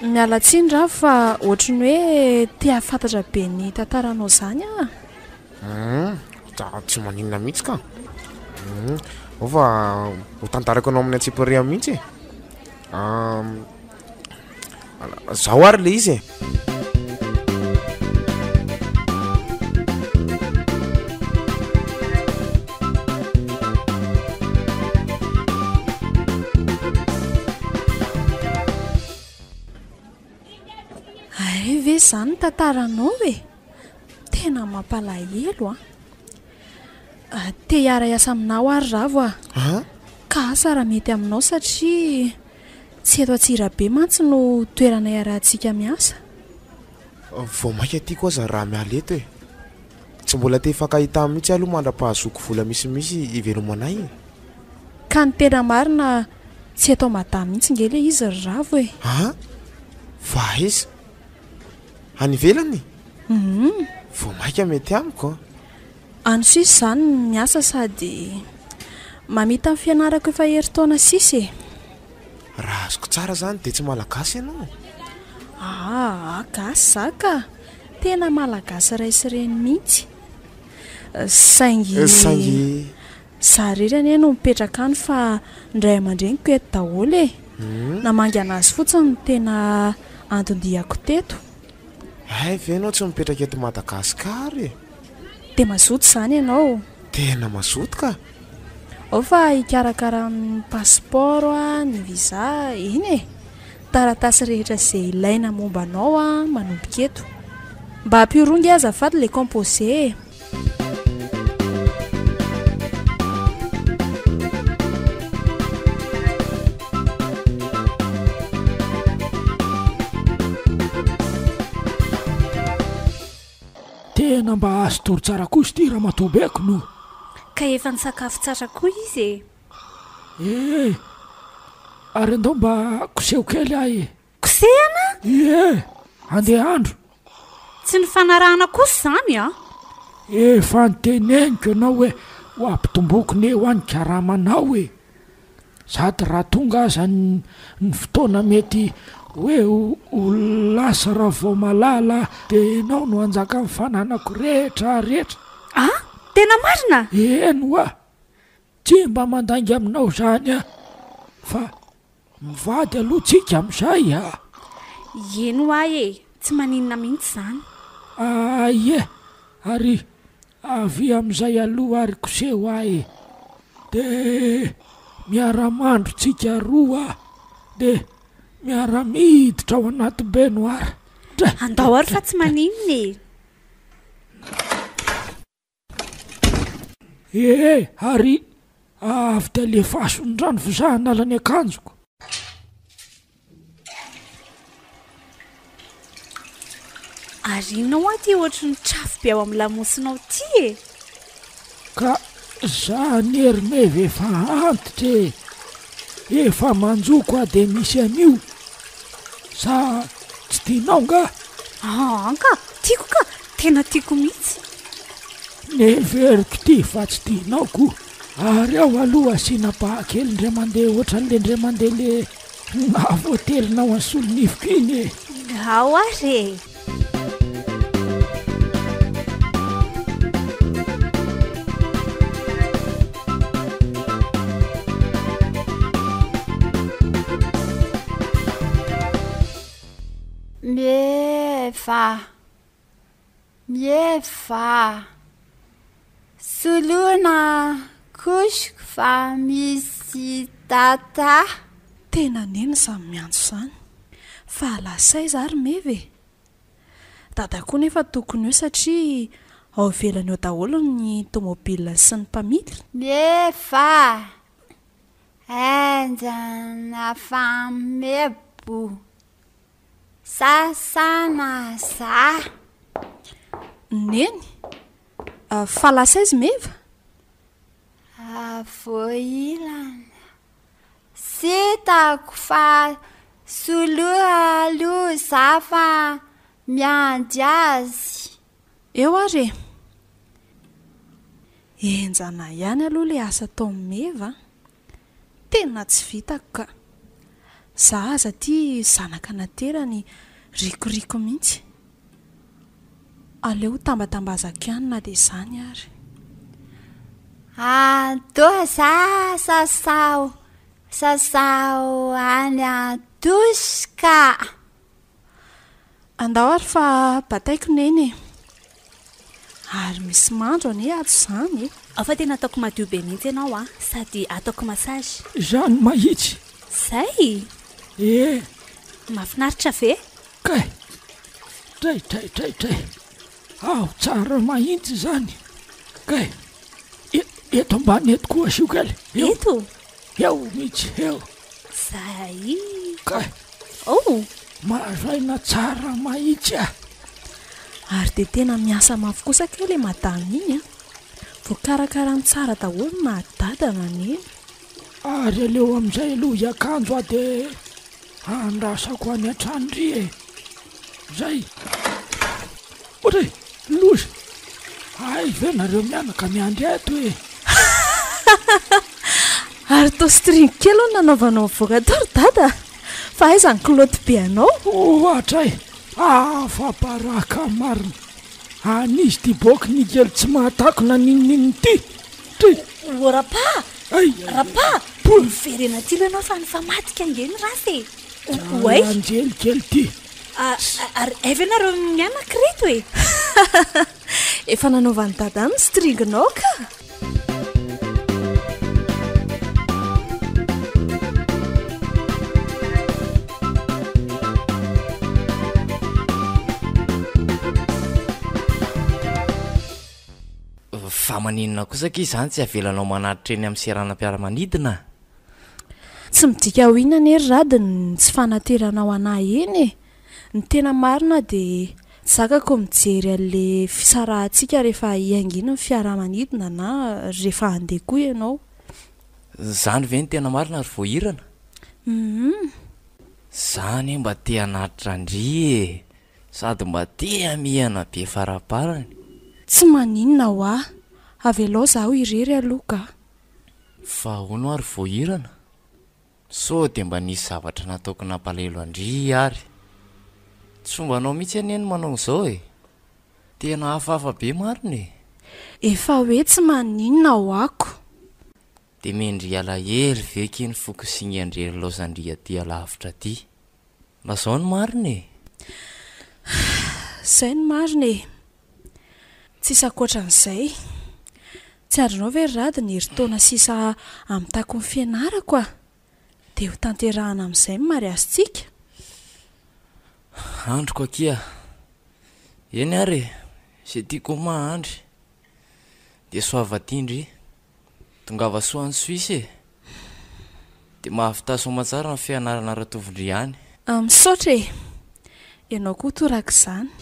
Miala tsiny Ravo fa ohatry ny hoe te hahafantatra be ny tantaranao izany aho. Hum, tsy maninona mihitsy ka. Hum, ao fa ho tantaraiko anao amin'ny antsipiriany mihitsy e. Zao ary le izy e. Hay ve izany ny tantaranao e? Tena mampalahelo an! Te hiara-hiasa aminao ary Ravo a! Ka asa raha mety aminao satria Tsy eto Antsirabe mantsy no toerana iarahantsika miasa. Vao mainka tiako aza raha miala eto e! Tsy mbola te hifankahita mihitsy aloha mandra-pahazoako vola misimisy hivelomanay e! Ka ny tena marina tsy eto Mada mihitsy nge le izy ry Ravo e! An! Fa aiza? Any ivelany? Hum. Vao mainka mety amiko an! Any sisa izany no miasa sady mamita ny fianarako efa herintaona sisa e! Raha azoko tsara izany dia tsy malagasy ianao? Aa, gasy za ka! Tena malagasy ray sy reny mihitsy. Saingy. Saingy. Za irery anie no mipetraka any fa ny ray aman-dreniko eto daholo e! Namangy an'azy fotsiny no tena anton-diako teto. Hay ve ianao tsy mipetraka eto Madagascar e? Dia mazoto izany ianao? Tena mazoto ka! Ao fa hikarakara ny passeport, ny visa, eny e! Taratasy rehetra izay ilaina momba anao manomboka eto. Mba ampio roa nge azafady ilay composé e! Tena mba azo tory tsara kosa ity ramatoabeko no. Ka efa nisakafo tsara koa izy e. Eh! Ary andao mba koseho kely aho e. Kosehana? Ie! Andeha handro. Tsy nifanarahana kosa izany an! Efa noteneniko ianao hoe ho ampitomboko ne hoa ny karamanao e! Sady raha tonga aza ny fotoana mety hoe ho lasa Ravaomalala dia ianao no hanjakan'ny fananako rehetra rehetra. An! Tena marina? Eny hoa! Tsy mba mandainga aminao izany aho fa Mivady aloha tsika amizay a! Eny hoa e, tsy maninona mihitsy izany. Ah ie, ary avia amizay aloha ary koseho ahy e! De miara-mandro tsika roa de miara-miditra ao anaty baignoire. Dra! Andao ary fa tsy maninona e! Ee, ary avy dia alefaso ny rano fa za hanala ny akanjoko. Ary inona hoa ity ohatry ny trafo be ao amin'ny lamosinao ity e? Ka za anie ry Meva efa antitra e! Efa manjoko aho dia misy an'io. Sa tsy tianao nga? Aa ka! Tiako ka! Tena tiako mihitsy. Neveriko ity fa tsy tianao ko! Ary ao aloha asiana paha kely indray mandeha ohatran'le indray mandeha le nahavoatelinao an'i solonifiko iny e! Ao ary e! Mieva, mieva, soloina kosiko fa misy tata. Tena neny izany miantso izany. Fa lasa aiza ary Meva e? Dada koa nefa tokony eo satria ao ivelany ao daholo ny tomobile sy ny mpamily. Meva! Henjana fa mebo. Sasana za. Neny, fa lasa aiza Meva? Voahirana. Tsy hitako fa soloy aloha za fa miandry azy. Eo ary e! Henjana ihany aloha ilay asa ataon'i Meva an! Tena tsy vitako ka! Za aza aty zanaka naterany rikoriko mihitsy. Aleo tambatambazako ihany na dia izany ary. Antoa za sasao sasao any an-douche ka! Andao ary fa bataiko Neny e! Ary misy mandro anie ato izany e! Ao fa tena ataoko madio be mihitsy ianao an! Sady ataoko massage. Izany mahitsy. Zay? Ee. Mahafinaritra ve? Kay! Tray tray tray tray! Ao tsara mahitsy izany! Kay! Eto ambany eto koa asio kely! Eo. Eto? Eo mihitsy eo! Zay! Kay! Oh! Maraina tsara mahitsy ah! Ary dia tena miasa mafy kosa kay ilay madame iny an! Voakarakarany tsara daholo na dada na neny. Ary aleo amin'izay aloha hiakanjo aho dia andrasako any an-trano ry e! Zay! Ohatra e! Loza! Hay ve nareo mianaka miandry eto e! Ary toa string kely hono nanaovanao nivoaka tao ry dada a! Fa aiza ny kilaoty be anao? Ohatra e! Afa-baraka marina! An'iza ity boky nikely tsy mahatakona n'inon'inona ity? Ty! Ô Rapà! Ay! Rapà! Miverena aty aloha ianao fa nifamadika ange ny rasa e! Oay! Anjely kely ity! Ary aiza ianareo mianaka ireto e? Efa nanaovan'i Dada ny string-nao ka! Fa maninona kosa akia izany tsy avelanao manatitra eny amin'ny seranam-piaramanidina? Tsy midika ho inona anie ry Rad ny tsy fanateranao anah eny e! Ny tena marina dia tsy zakako mijery an'le fisarahantsika rehefa hiaingina ny fiaramanidina na rehefa handeha koa ianao. Zany ve ny tena marina ry Voahirana? Humm. Za anie mba te hanatitra an-dry e! Sady mba te hamihana be faraparany. Tsy maninona hoa! Avelao zaho irery aloha ka! Fa hono ary Voahirana? Sao dia mba nisy zavatra nataoko nampalahelo an-dry ary? Tsy fombanao mihitsy anie ny manao an'izao e! Tena hafahafa be marina e! Efa hoe tsy maninona ho'ako. Dia mendry alahelo ve ky ny foko singan-dry laozan-dry aty alavitra aty? Lazao ny marina e! Izay no marina e! Tsisy ankoatran'izay. Tsy andrinao ve ry Rad ny herintaona sisa hamitako ny fianarako a! Dia ho tanterahana amin'izay ny mariazintsika? Andriko akia. Eny ary e! Izay tiako ho mahandry. Dia soava aty ndry. Tongava soa any Suisse e! Dia mahavità soamatsara ny fianarana Ratovondry any. Misaotra e! Ianao koa torak'izany.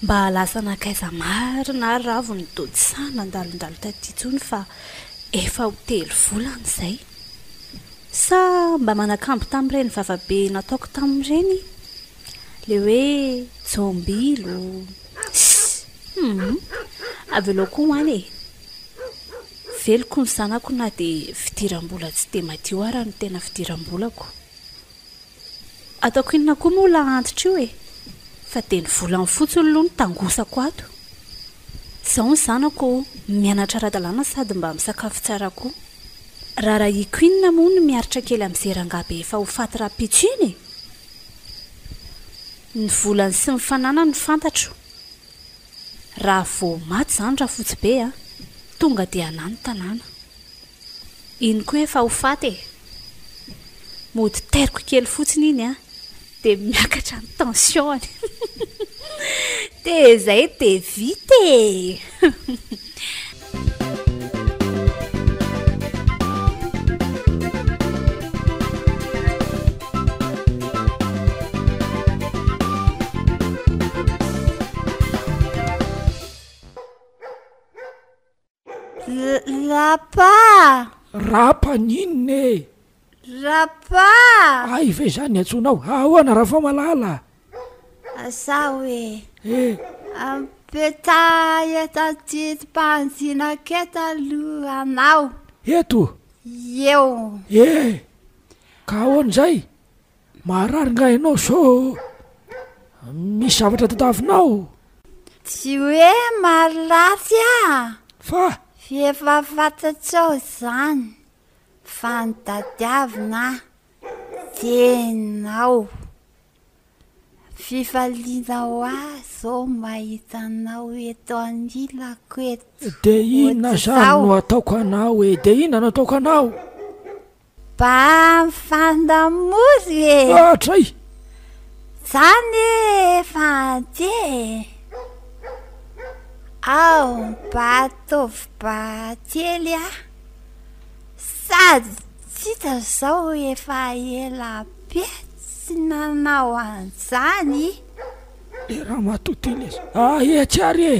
Mba lasa nankaiza marina ary Ravo no toa tsy sahy nandalondalo taty intsony fa efa ho telo volana izay. Sa mba manakambo tamin'ireny vavabe nataoko tamin'ireny? Ilay hoe jombilo. Hum. Avelao koa ho any e. Veloko ny zanako na dia fidiram-bola tsy dia madio ara no tena fidiram-bolako. Ataoko inona koa moa lah antitra io e! Fa dia ny volany fotsiny aloha no tangosako ato. Izao ny zanako mianatra ara-dalàna sady mba misakafo tsara koa. Raharahiako inona moa ny miaritra kely amin'izay rangahy be efa ho faty rahampitso iny e! Ny volany sy ny fananany no fantatro. Raha vao maty izany Rafotsibe a, tonga dia anà ny tanàna. Iny koa efa ho faty e! Mody tairiko kely fotsiny iny an, dia miakatra ny tension-ny. Dia izay dia vita e! Rapa! Rapa ny inona e? Rapa! Hay ve izany ny antsoinao? Ahoana Ravaomalala? Asa hoe. Eh. Ampetaha eto an-tsisim-panzinako eto aloha anao. Eto? Eo. Eh! Ka ahoana izay? Marary nga ianao sao misy zavatra tadiavinao? Tsy hoe marary aho. Fa? F'efa fantatrao izany fa ny tadiavina dia ianao. Fifaliana ho ahy izao mahita anao eto anilako eto. Dia inona izany no ataoko anao e? Dia inona no ataoko anao? Mba mifandamory e! Hatray! Zany efa andeha e! Ao mba ataovy ba kely ah! Sady tsy hita zao efa ela be tsy nanao an'izany. Le ramatoa ty lesy. Ah etsy ary e!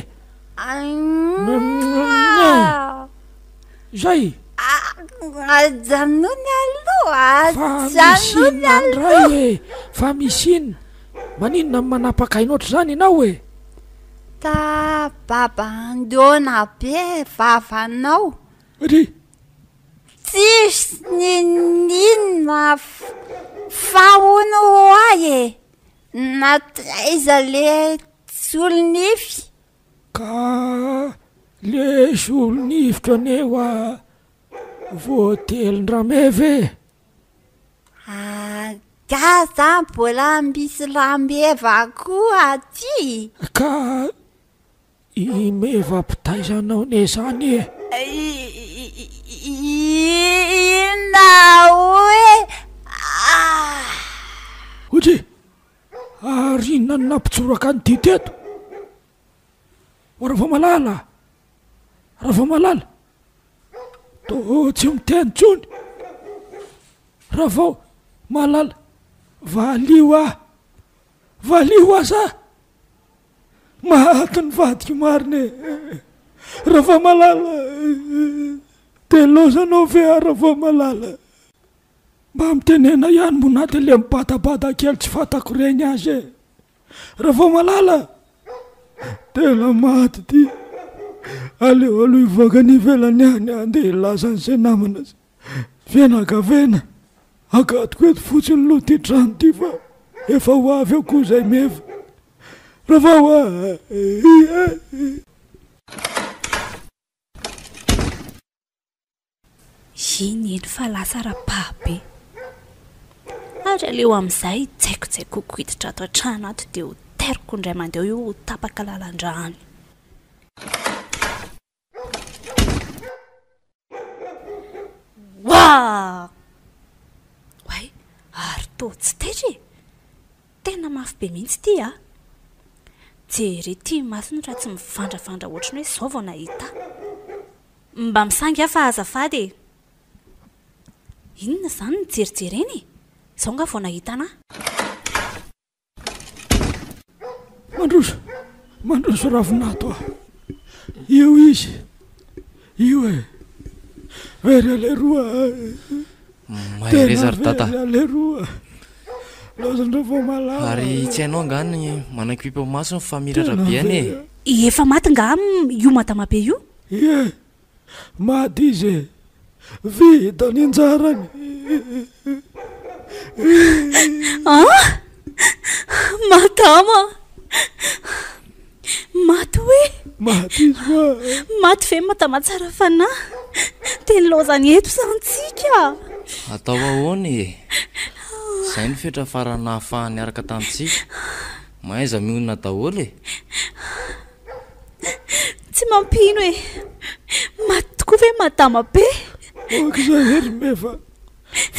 Zay! Ajanony aloha, Fa misy ajanony inona aloha. indray e? Fa misy inona? Maninona no manapaka aina ohatr'izany ianao e? Ta baba andoana be vavanao. Ry! Tsisy n'inon'inona fa hono ho'a e! Na taiza le solonify? Ka le solonifiko anie hoa voatelin-drameva e! Angaha za mbola misy rameva koa aty? Ka i meva mpitaiza anao anie zany e! Inona hoe ah! Otry! Ary inona no nampitsoraka an'ity teto? O Ravamalala a! Ravamalala! Toa tsy miteny intsony! Ravao malala, valio aho! Valio aho za! Maty ny vadiko marina e! Ravamalala! Dia laozanao ve aho Ravamalala? Mba mitenena ihany moa na dia le mibadabada kely tsy fantako reny aza e! Ravaomalala! Tena maty ty! Aleo aloha hivoaka any ivelany any handeha hilaza an'izay namana sy fianakaviana. Agadiko eto fotsiny aloha ty trano ty fa efa ho avy eo koa izay meva. Ravao a! Iny eny fa lasa rapaha be. Ary aleo amin'izay hijaikojaikoko hiditra ato an-trano ato dia ho tairiko indray mandeha io ho tapaka lalan-drà any. Oaa! Oay, ary toa tsy taitra e! Tena mafy be mihitsy ity a! Jereo ity masony raha tsy mivandravandra ohatran'ny hoe izao vao nahita ahy. Mba misangy aho fa azafady e! Inona izany no jerijerena e? Izao nga vao nahita anà? Mandroso, mandroso Ravinato a! Io izy, io e! Very aleroa e! Mahereza ry dada. Tena very aleroa! Laozan-dRavaomalala. Ary tsy hainao angaha ny manakimpy masony fa miratra be anie e! Efa maty nga io madama be io? Ie, maty izy e! Vita ny anjarany. An! Madama! Maty hoe? Maty izy hoa! Maty ve madama tsara fanahy? Dia nilaozany eto izany tsika! Atao ahoana e? Izay no fetra farany nahafahany niaraka tamintsika. Mahaiza mionona daholo e! Tsy mampino e! Maty tokoa ve madama be? Aoka izay ry Meva!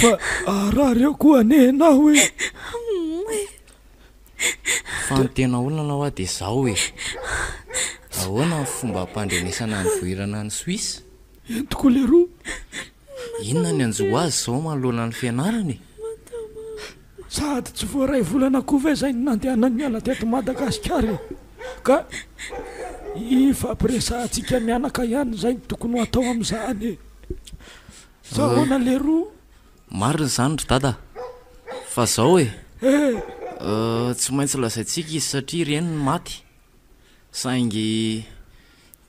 Fa harary eo koa anie ianao e! Fa ny tena olana hoa dia zao e! Ahoana ny fomba hampandrenesana an'i Vohirana any Suisse? Entiko leroa. Inona ny hanjo azy izao manoloana ny fianarany e? Sady tsy voaray volana koa ve izay no nandehanany niala teto Madagasikara e? Ka ifampiresahantsika mianaka ihany izay no tokony ho atao amin'izany e! Sa ahoana leroa? Marina izany ry dada a! Fa zao e! Tsy maintsy lazaintsika izy satria reniny maty. Saingy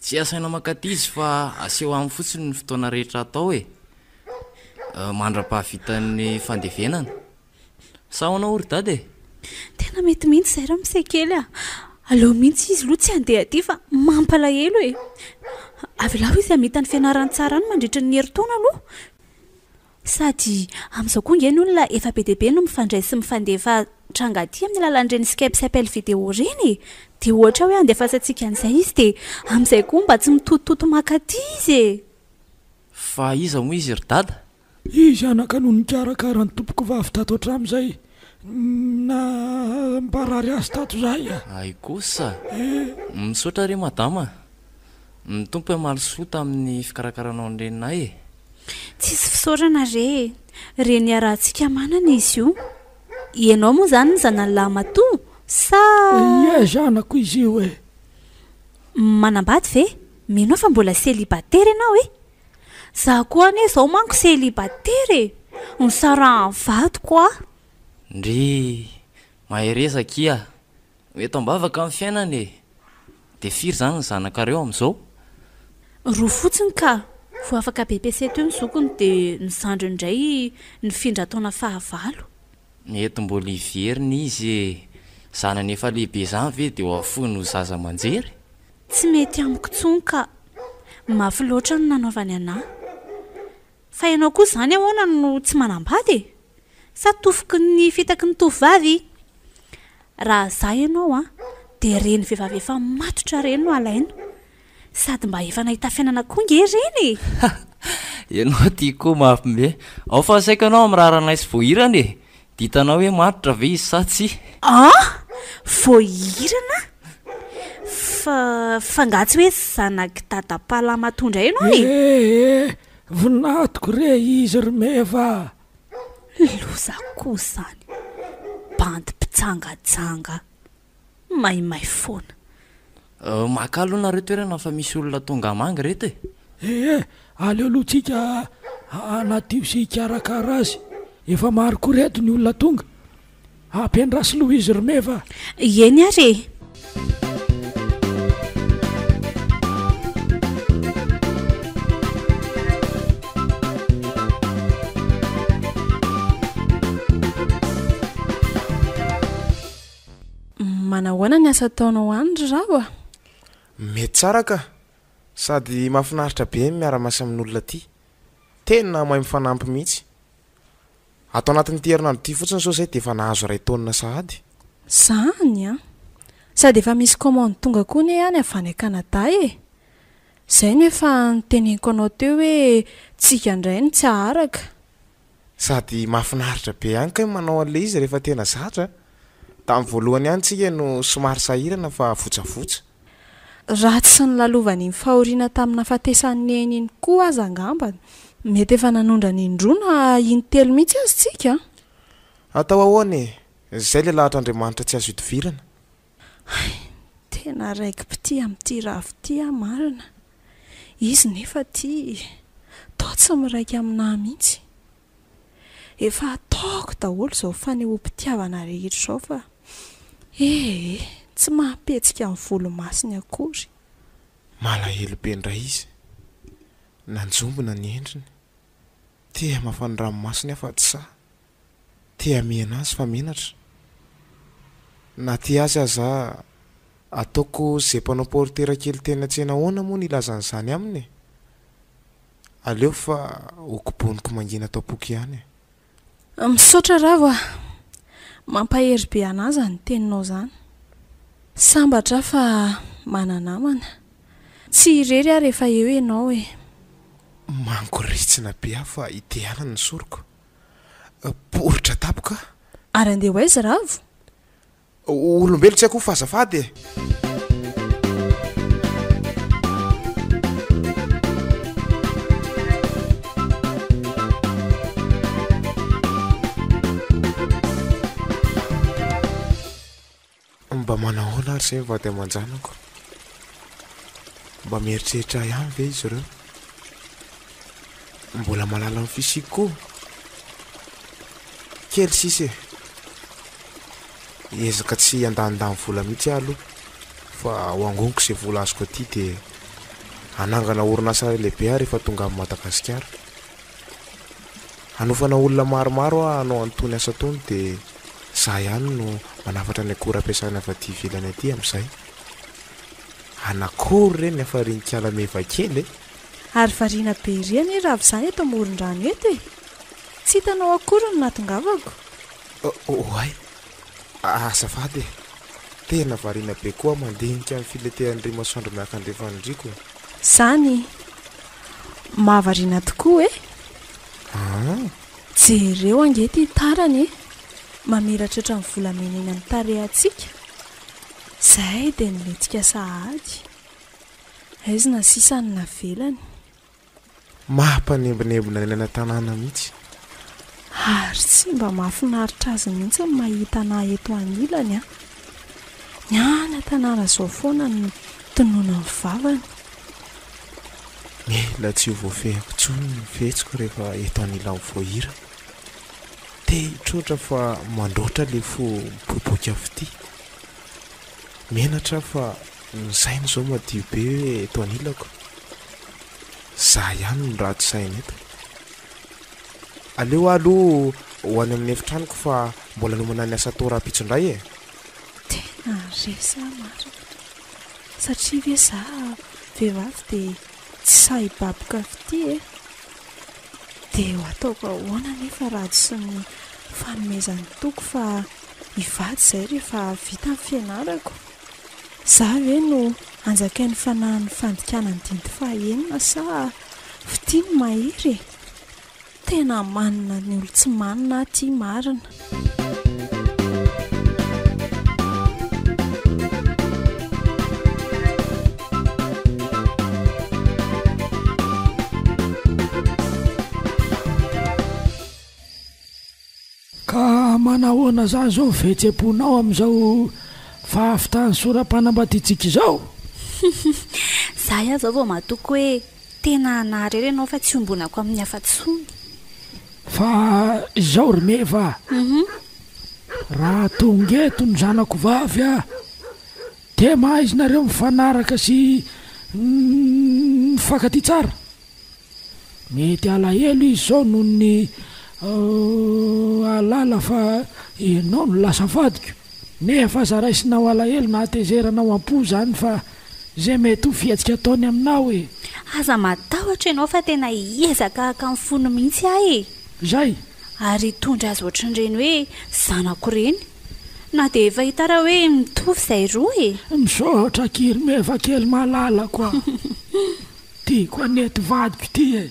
tsy asaina mankaty izy fa aseho aminy fotsiny ny fotoana rehetra atao e! Mandra-pahavitan'ny fandevenana. Sa ahoana hoy ry dada e? Tena mety mihitsy izay ramose kely a! Aleo mihitsy izy aloha tsy handeha aty fa mampalahelo e! Avelao izy hamita ny fianarany tsara any mandritra ny herintaona aloha. Sady amin'izao koa ange ny olona efa be dia be no mifandray sy mifandefa tranga aty amin'ny alalan'ireny Skype sy appel vidéo ireny e! Dia ohatra hoe andefasantsika an'izay izy dia amin'izay koa mba tsy mitotototo maka aty izy e! Fa iza moa izy ry dada? Izy anaka no nikarakara ny tompokovavy tato hatramin'izay namparary azy tato izay a! Hay kosa! Misaotra re madama a! Ny Tompo hamaly soa tamin'ny fikarakaranao ny reninay e! Tsisy fisaorana re e! Reny iarahantsika manana izy io. Ianao moa izany ny zanany lahimatoa sa? Ie, zanako izy io e! Manambady ve? Mino aho fa mbola célibataire ianao e! Za koa anie izao manko célibataire e! Nisarahan'ny vadiko aho. Ndrii! Mahereza akia! Eto am-bavaka ny fiainana e! Dia firy izany ny zanakareo amin'izao? Roa fotsiny ka! Vao afaka BEPC teo ny zokiny dia ny zandriny indray nifindra taona fahavalo. Mety mbola hiverina izy e! Zanany efa lehibe izany ve dia ho afoiny ho zaza aman-jery? Tsy mety amiko intsony ka! Mafy loatra ny nanaovany anà. Fa ianao koa izany ahoana no tsy manambady e? Sa tofoky ny fitaky ny tovovavy? Raha za ianao an, dia ireny vehivavy efa matotra ireny no alaina. Sady mba efa nahita fiainana koa nge ireny e! Ianao ty koa mafy be. Ao fa asaiko ianao amin'ny raharanay sy voahirana e! Dia hitanao hoe matotra ve izy sa tsia? An! Voahirana? Fa, fa angaha tsy hoe zanak'i Dadapalamato indray ianao e? Ee, vinatoko re izy ry Meva a! Loza koa izany. Bandy mpijangajanga. Maimay foana. Maka aloha nareo toerana fa misy olona tonga hamangy reto e. Ee, aleo aloha tsika hanadio sy hikarakara azy. Efa maro koa reto ny olona tonga. Ampiandraso aloha izy ry Meva a. Eny ary e. Manahoana ny asa ataonao any ry Ravo a? Mety tsara ka! Sady mahafinaritra be ny miara-miasa amin'olona aty. Tena mahay mifanampy mihitsy. Ato anatin'ity herinandro ity fotsiny izao izay dia efa nahazo iray taonina sahady. Zany an! Sady efa misy commande tonga koa anie any avy any Canada e! Zay no efa noteneniko anao teo hoe tsika indray no tsy haharaka. Sady mahafinaritra be ihany kay manao an'ilay izy rehefa tena zatra a! Tamin'ny voalohany ihany tsika no somary sahirana fa votsavotsa. Raha tsy nolalovana iny fahoriana tamin'ny nahafatesan'i Neny iny koa aza angamba, mety efa nanondrana indroa na intelo mihitsy aza tsika an! Atao ahoana e! Izay ilay lahatr'Andriamanitra tsy azo idovirana. Hay, tena raiki-pitia amin'ity Ravo ity aho marina. Izy nefa ity toa tsy miraika aminà mihitsy. Efa ataoko daholo izao fanehoam-pitiavana rehetra izao fa ee, tsy mampihetsika ny volomasony akory. Malahelo be indray izy. Nanjombona ny endriny. Te hamafa ny ranomasony aho fa tsy sahy. Te hamehana azy fa menatra. Na tia azy aza aho, ataoko ze mpanao portera kely teny an-tsena ahoana moa ny hilaza an'izany aminy e? Aleo fa ho koboniko mangina ato am-poko ihany e. Misaotra Ravo a! Mampahery be anah zany teninao zany. Sambatra aho fa mana-namana. Tsy irery aho rehefa eo ianao e. Mangoritsina be aho fa itehanana ny soroko. Poritra tampoka. Ary andeha ho aiza Ravo? Olombelo tsy haiko fa azafady e! Mba manahoana ary izay ny vady aman-janako? Mba mieritreritra ahy ihany ve izy ireo? Mbola malala ny fisiako koa? Kely sisa e! Hiezaka tsy handanindany vola mihitsy aho aloha fa ho angoniko izay vola azoko aty dia hanangana orinasa iray lehibe aho rehefa tonga any Madagasikara. Hanofana olona maromaro aho hanao an'itony asa itony dia izaho ihany no manafatra ny akora ampiasaina avy aty ivelany aty amin'izay. Anakory re ny hafarian'ikala meva kely e! Ary variana be ery anie Ravo izany eto amoron-drano eto e! Tsy hitanao akory ny nahatongavako. Oay! Azafady e! Tena variana be koa aho mandinika ny filentehan'ry masoandro miakandrefan'ny riako e! Izany! Mahavariana tokoa e! Aa! Jereo ange ity tarany e! Mamiratra ohatran'ny volamena eny amin'ny tarehantsika. Izay dia nilentika sahady. Aizina sisa no navelany. Mampanembonembona ny any an-tanàna mihitsy. Ary tsy mba mahafinaritra azy mihitsy ny mahita anà eto anilany an! Ny any an-tanàna izao foana no tononan'ny vavany. Mila tsy ho voafehiko intsony ny fihetsiko rehefa eto anilan'i Voahirana. Te hitroatra fa mandroatra ilay fo mipoipoika fitia. Menatra aho fa ny saina izao madio be hoe eto anilako. Za ihany no ratsy saina eto. Aleo aho aloha ho any amin'ny efitranoko fa mbola nomana ny asa atao rahampitso indray e! Tena resy aho marina. Satria ve za vehivavy dia tsy sahy hibaboka fitia e? Dia ho ataoko ahoana anefa Rajo sy ny fanomezany toky fa hivady izay rehefa vita ny fianarako? Za ve no anjakain'ny fanahin'ny fandikana ny didy fahaenina sa fitia no mahery e? Tena manina ny olon-tsy manina aho ty marina. Ka manahoana zany zao ny fihetsem-ponao amin'izao fahavitan'ny sora-panambadiantsika izao? Za aza zao vao matoky hoe tena hanary ianao fa tsy iombonako amin'ny hafa tsony. Fa izao ry Meva a! Raha tonga eto ny zanako vavy a! Dia maha izy nareo mifanaraka sy mifankatia tsara? Mety alahelo izy zao noho ny ahalala fa ianao no lasa vadiko. Nefa aza raisinao alahelo na hatezeranao am-po zany fa ze mety ho fihetsika ataony aminao e! Aza matahotra ianao fa tena hiezaka haka ny fony mihitsy aho e! Zay! Ary hitondra azy ohatran'ireny hoe zanako ireny. Na dia efa hita ara hoe mitovy izay roa e! Misaotra akia ry Meva kely malalako a! Tiako anie ty vadiko ty e!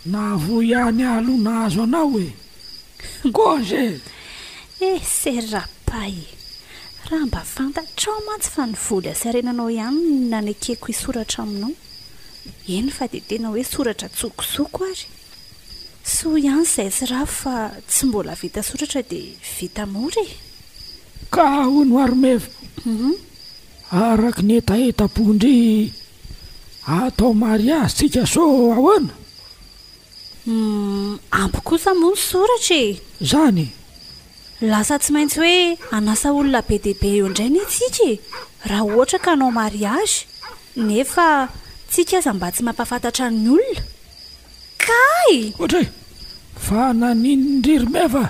Nahavoa ihany aho aloha nahazo anao e! Kôzy e! Eh Serrapay e! Raha mba fantatrao mantsy fa ny vola sy harenanao ihany no nanekeko hisoratra aminao. Eny fa dia tena hoe soratra an-tsokosoko ary. Soa ihany izay sy Ravo fa tsy mbola vita soratra dia vita mora e! Ka hono ary Meva, araka ny hetahetam-pon-dry atao mariazy tsika sao ahoana? Humm, ampy kosa moa ny soratra e! Zany e! Lasa tsy maintsy hoe hanasa olona be dia be eo indray anie tsika e! Raha ohatra ka hanao mariazy, nefa tsika aza mba tsy mampahafantatra ny olona. Kay! Ohatra e! Fa naninondry ry Meva?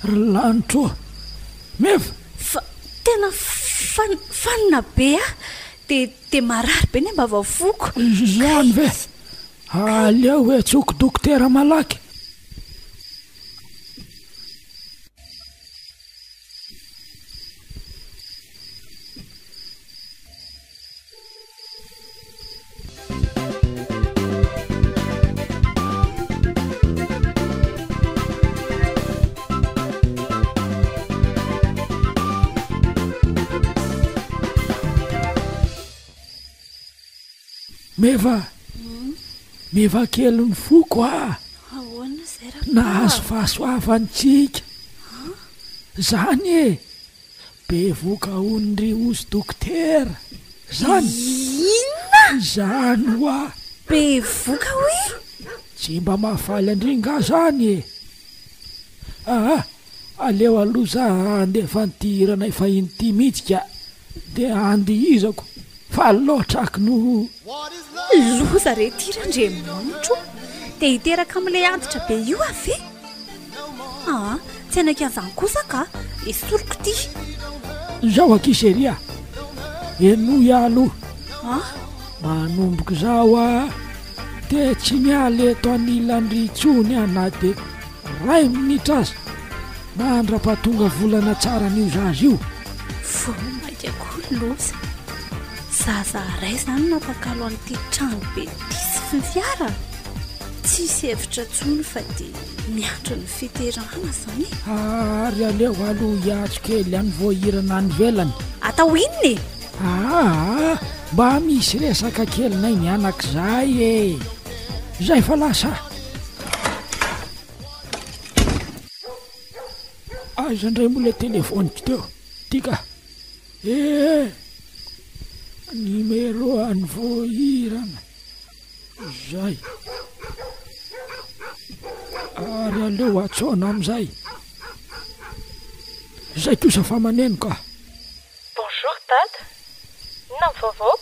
Ry lanitro ô! Meva! Fa tena fan fanina be aho! Dia dia marary be ny ambavafoko! Izany ve? Aleo hetsoko dokotera malaky! Meva! Meva kely ny foko ah! Ahoana izay Rakoto? Nahazo fahasoavana tsika. Zany e! Bevoka hono ry ozy dokotera. Zany! Inona? Zany hoa! Bevoka hoy? Tsy mba mahafaly an-dry nga zany e! Aa! Aleo aloha za handefa an'ity hiranay fahiny ity mihitsy ka! Dia andihizako fa loatra aky no. Loza re ty r'Andriamanitra o! Dia hiteraka amin'ilay antitra be io aho ve? Aa, tsy hanaiky an'izany kosa ka! Esoriko ity. Izao akia chérie a! Henoy aho aloha. An? Manomboka izao aho dia tsy miala eto anilan-dry intsony aho na dia iray minitra aza. Mandra-pahatonga volana tsara an'io zaza io. Vao mainka koa loza. Zaza iray izany no natakalo an'ity trano be ity sy ny fiara? Tsisy hevitra intsony fa dia miandry ny fiterahana izany e. Ary aleo aloha hiantso kely an'i Voahirana any ivelany. Atao inona e? Aa, mba misy resaka kelinay mianaka izay e. Izay fa lasa. Aiza indray moa ilay telefaoniko teo? Ty ka! Eh! Numéro an'i Voahirana. Izay. Ary aleo antsoina amin'izay. Izay kosa fa maneno ka. Bonjour Dada! Inona ny vaovao?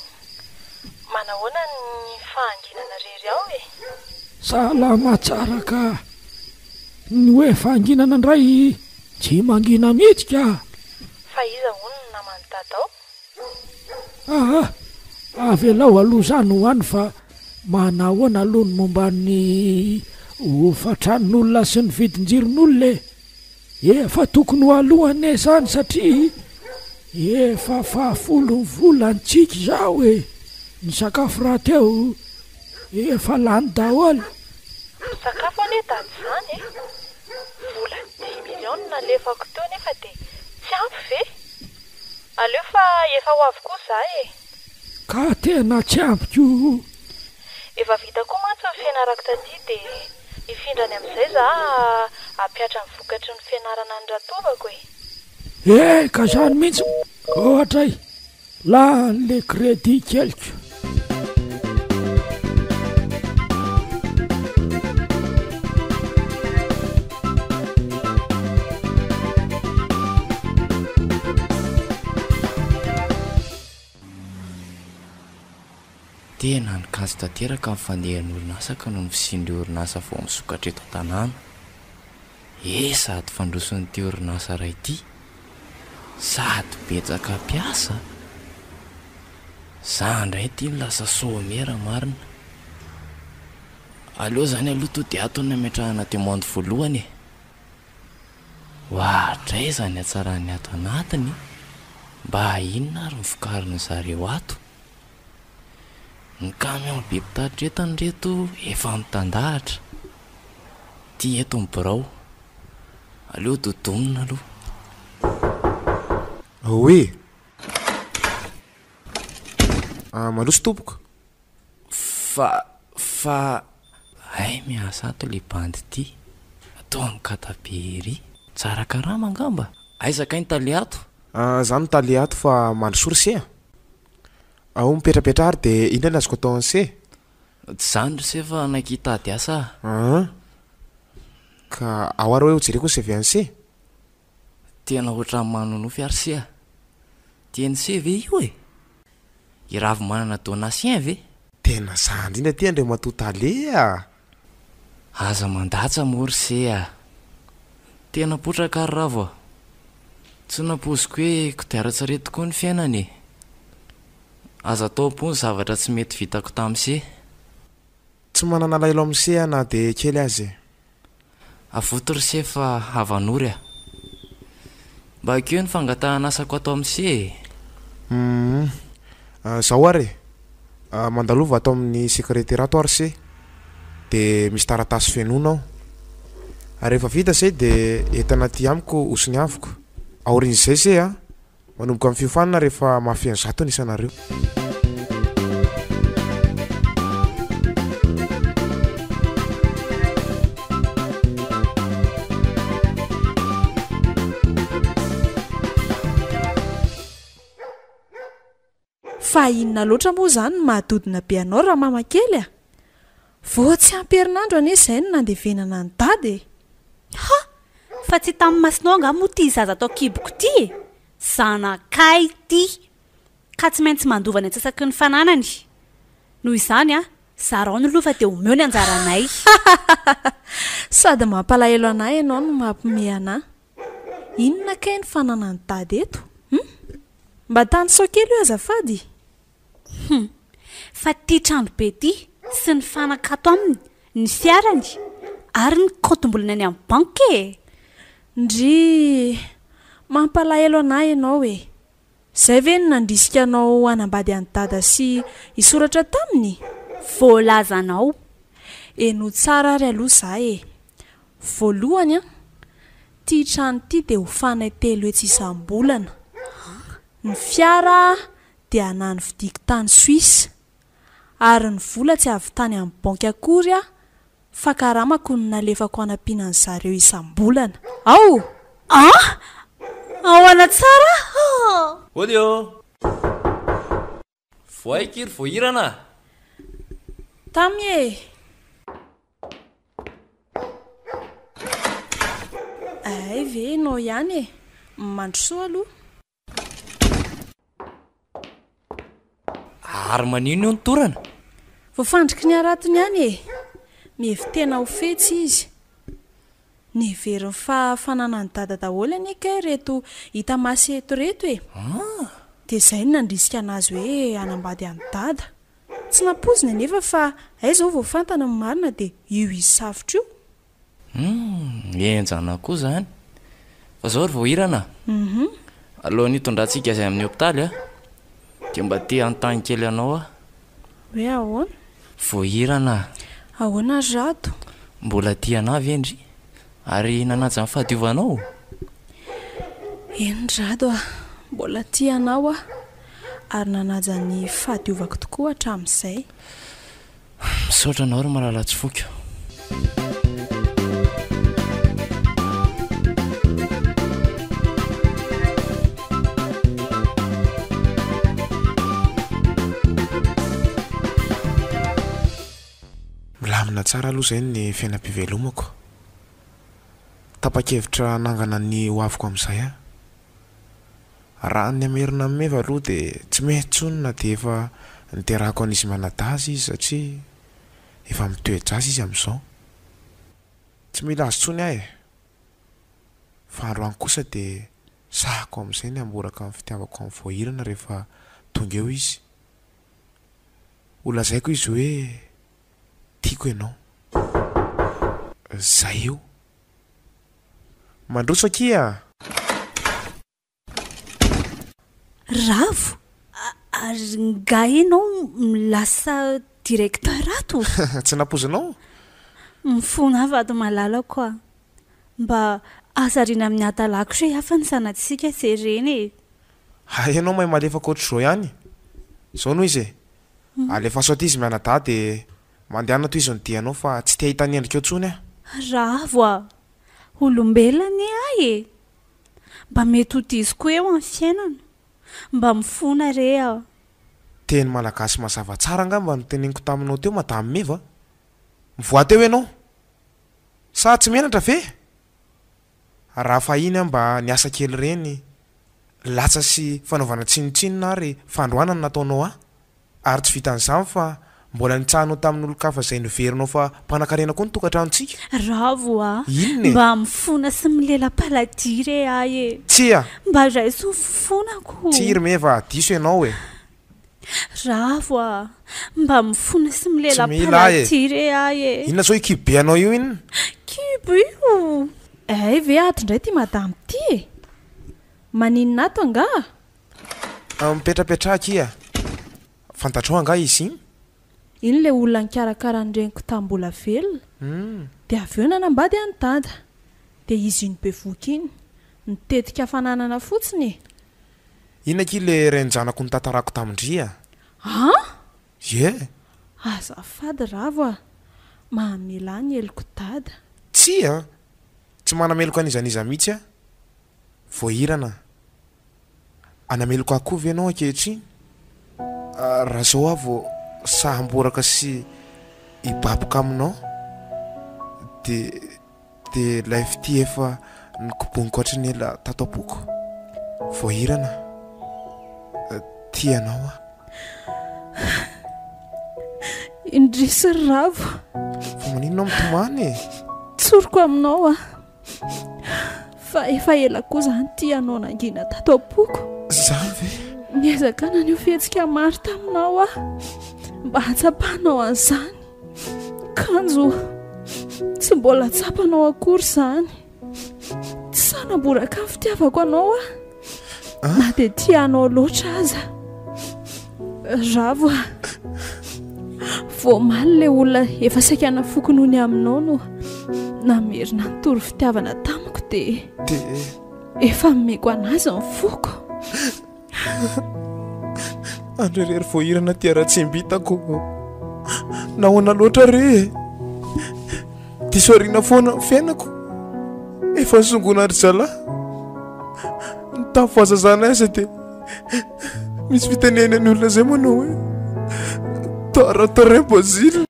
Manahoana ny fahanginana rery ao e? Salama tsara ka! Ny hoe fahanginana indray tsy mangina mihitsy ka! Fa iza hono no naman'i Dada ao? Aa! Avelao aloha izany ho any fa manahoana aloha ny momba ny hofan-tranon'olona sy ny vidin-jiron'olona e? Efa tokony ho aloha anie izany satria efa fahafolon'ny volantsika izao e! Ny sakafo rahateo efa lany daholo. Ny sakafo anie dada izany e! Vola dix millions no nalefako teo nefa dia tsy ampy ve? Aleo fa efa ho avy koa za e! Ka tena tsy ampy ko! Efa vita koa mantsy ny fianarako taty dia hifindra any amin'izay za hampihatra ny vokatry ny fianarana any Ratovako e! Eh ka zany mihitsy ohatray lany le crédit keliko. Tena nikajy tanteraka ny fandehan'ny orinasa ka noho ny fisian'ireo orinasa vao misokatra eto an-tanàna. Eh sady fandroson'ity orinasa iray ity, sady betsaka mpiasa. Za indray ity no lasa somera marina. Aleo zany aloha to dia ato no nametrahana demande voalohany e. Oadray izany hatsaran'ny ato anatiny, mba inona ary ny vokarin'ny zareo ato? Ny camion be mpitatitra entana ireto efa mitandahatra. Ty eto ny birao. Aleo dodomina aloha. Oui. Ah, mandroso tompoko. Fa, fa, hay miasa ato le bandy ty. Toa mikata be ery. Tsara karama angamba? Aiza kay ny tale ato? Ah, za no tale ato fa mandrosoa ry se a. Ao mipetrapetraha ary dia inona ny azoko atao an'se? Tsy izany ry se fa naika hitady asa aho. An! Ka ao ary hoe hojereko ny CV an'se? Tena ohatran'ny manonofy ary se a! Tian'i se ve io e? I Ravimanana Donatien ve? Tena za indrindra ity Andriamatoa Tale a! Aza mandatsa moa ry se a! Tena potraka ary Ravo a! Tsy nampoiziko hoe kodiaran-tsarety tokoa ny fiainana e! Aza atao am-po ny zavatra tsy mety vitako tamin'i se. Tsy manana alahelo amin'i se aho na dia kely aza e! Avoto ry se fa havanory a! Mba ekeo ny fangatahan'asako ato amin'i se e! Humm. Zao ary e! Mandalova ato amin'ny sekretera ato ary se dia misy taratasy fenoina ao. Ary rehefa vita izay dia entana aty amiko hosoniaviko. Aorian'izay se a! Manomboka amin'ny fiofanana rehefa mahafeno zato ny isanareo. Fa inona loatra moa izany no mahadodona be anao Ramama kely a? Vao tsy ampy herinandro anie izay no nandevenana an'i Dada e! Ha! Fa tsy hitan'ny masonao angaha moa ity zaza ato an-kiboko ity e? Zanakay ity! Ka tsy maintsy mandova ny antsasaky ny fananany. Noho izany, zarao ny lova dia omeo ny anjaranay. Sady mampalahelo anah ianao no mampiomehy anah. Inona kay ny fananan'i Dada eto? Hum? Mba tanisao kely io azafady? Hum! Fa ity trano be ity sy ny fanaka ato aminy, ny fiarany, ary ny kaontim-bolany any amin'ny banky e! Ndrii! Mampalahelo anah ianao e! Zay ve no nandrisika anao hanambady an'i Dada sy hisoratra taminy? Voalazanao. Henoy tsara ary aloha za e! Voalohany an, ty trano ty dia hofanay 300 isam-bolana. Ny fiara dia anah novidiako tany Suisse. Ary ny vola tsy avy tany amin'ny banky akory aho Fa karamako no nalefako hanampiana an zareo isam-bolana. Ao! An! Ahoana tsara ah! Hody ô! Voay kiry voahirana a! Tamy e! Hay ve enao ihany e! Mandrosoa aloha. Ary manino io ny torana? Voafandriky ny haratony ihany e! Mihevi-tena ho fetsy izy. Neveriny fa fananan'i Dada daholo anie kay ireto hita maso eto ireto e! Dia izay no nandrisika an'azy hoe hanambady an'i Dada. Tsy nampoiziny anefa fa hay izao vao fantany ny marina dia io izy safotra io. Humm, henjana koa izany. Fa izao ry Voahirana a! Alohan'ny hitondrantsika azy amin'ny hopitaly a, dia mba te hanontany kely anao aho. Hoe ahoana? Voahirana a! Ahoana ry Rado? Mbola tia anà ve ndry? Ary nanaja ny fahadiovanao? Eny ry Rado a! Mbola tia anao aho, ary nanaja ny fahadiovako tokoa hatramin'izay. Misaotra anao ry malala tsy foiko. Milamina tsara aloha izay ny fiainam-pivelomako. Tapa-kevitra hanangana ny ho aviko amin'izay aho. Raha ny hamerina an'i Meva aloha dia tsy mety intsony na dia efa niterahako an'izy mianadahy aza izy satria efa mitoe-jaza izy amin'izao. Tsy mila azy intsony aho e! Fa androany kosa dia sahako amin'izay ny hamboraka ny fitiavako an'i Voahirana rehefa tonga eo izy. Ho lazaiko izy hoe tiako ianao. Zay eo. Mandroso akia a! Ravo, ary nga enao lasa directeur ato? Tsy nampoizinao? Mifona vady malalako a! Mba aza ariana amin'ny hadalako re hafa ny zanatsika jerena e! Hay ianao mahay malefaka ohatr'izao ihany? Izao no izy e! Alefaso aty izy mianadahy dia mandehana tohizo ny dianao fa tsy te hahita ny endrikao intsony aho. Ravo a! Olombelona anie aho e! Mba mety ho diso koa eo amin'ny fiainana. Mba mifona re aho. Teny malagasy mazava tsara angamba no teneniko taminao teo madame Meva a! Mivoaha teo ianao! Sa tsy menatra ve? Raha fahiny aho mba niasa kely ireny, latsa sy fanaovana tsinontsinona ary fandroana no nataonao ahy. Ary tsy vitan'izany fa mbola nitsahanao tamin'olon-kafa izay noverinao fa mpanankarena koa ny tokantranontsika. Ravo a! Inona e? Mba mifona sy milela-paladia re ahy e! Tsia! Mba raiso ny fifonako! Tsia ry Meva a! Diso ianao e! Ravo a! Mba mifona sy Tsy mila ahy e! milela-paladia re ahy e! Inona izao io kibo be anao io inona? Kibo io! Hay ve ato indray ity madama ity e! Maninona ato angaha? Mipetrapetraha akia. Fantatrao angaha izy iny? Iny ilay olona nikarakara ny reniko tamin'ny mbola velona, dia avy eo nanambady an'i Dada. Dia izy iny bevohoka iny. Nitetika fananana fotsiny e! Iny akia ilay renin-janako notantarako tamin-dry a! An! Ie! Azafady Ravo a! Mamelà ny helok'i Dada. Tsia! Tsy manameloka an'iza n'iza mihitsy aho. Voahirana. Hanameloka ahy koa ve ianao ankehitriny? Raha zao aho vao sahy hamboraka sy hibaboka aminao dia dia ilay fitia efa nikoboniko hatry ny ela tato am-poko. Voahirana aho. Tia anao aho. Indrisy ry Ravo. Fa maninona aho mitomany e? Tsoriko aminao aho fa efa ela koa izany tia anao nangina tato am-poko. Izany ve? Niezaka naneho fihetsika maro taminao aho mba hahatsapanao an'izany. Kanjo tsy mbola tsapanao akory izany. Tsy sahy namboraka ny fitiavako anao aho na dia tia anao loatra aza. Ravo a! Vao omaly ilay olona efa saika nafoky noho ny aminao no namerina nitory fitiavana tamiko dia efa nomeko an'azy ny foko. Andry irery voahirana ty haratsiam-bitako. Nahoana loatra re e? Diso aoriana foana ny fiainako. Efa nisongona ry zalahy. Ny tamin'ny fahazazana aza dia misy fitenenan'ny olona izay manao hoe tara tara Basile.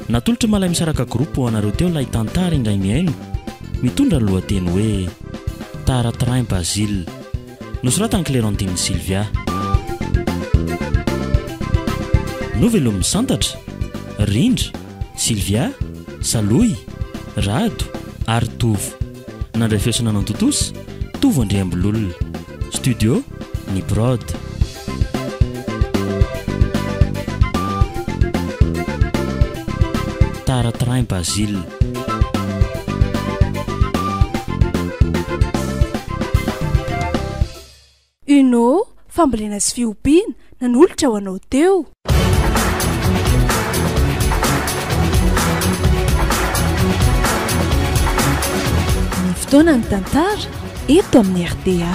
Natolotr'i Malaimisaraka Group ho anareo teo ilay tantara indray mihaino mitondra ny lohateny hoe Tara Train Basile. Nosoratan'i Clérandine Sylvia. Novelomin'i Santatra, Rindra, Sylvia, Salohy, Rado ary Tovo. Nandray feo sy nanantontosa, Tovo Andriambololona. Studio, Ny Prod. Tara Train Basile. Uno, fambolena sy fiompiana, nanolotra ho anao teo. Ny fotoana ny tantara eto amin'ny rta.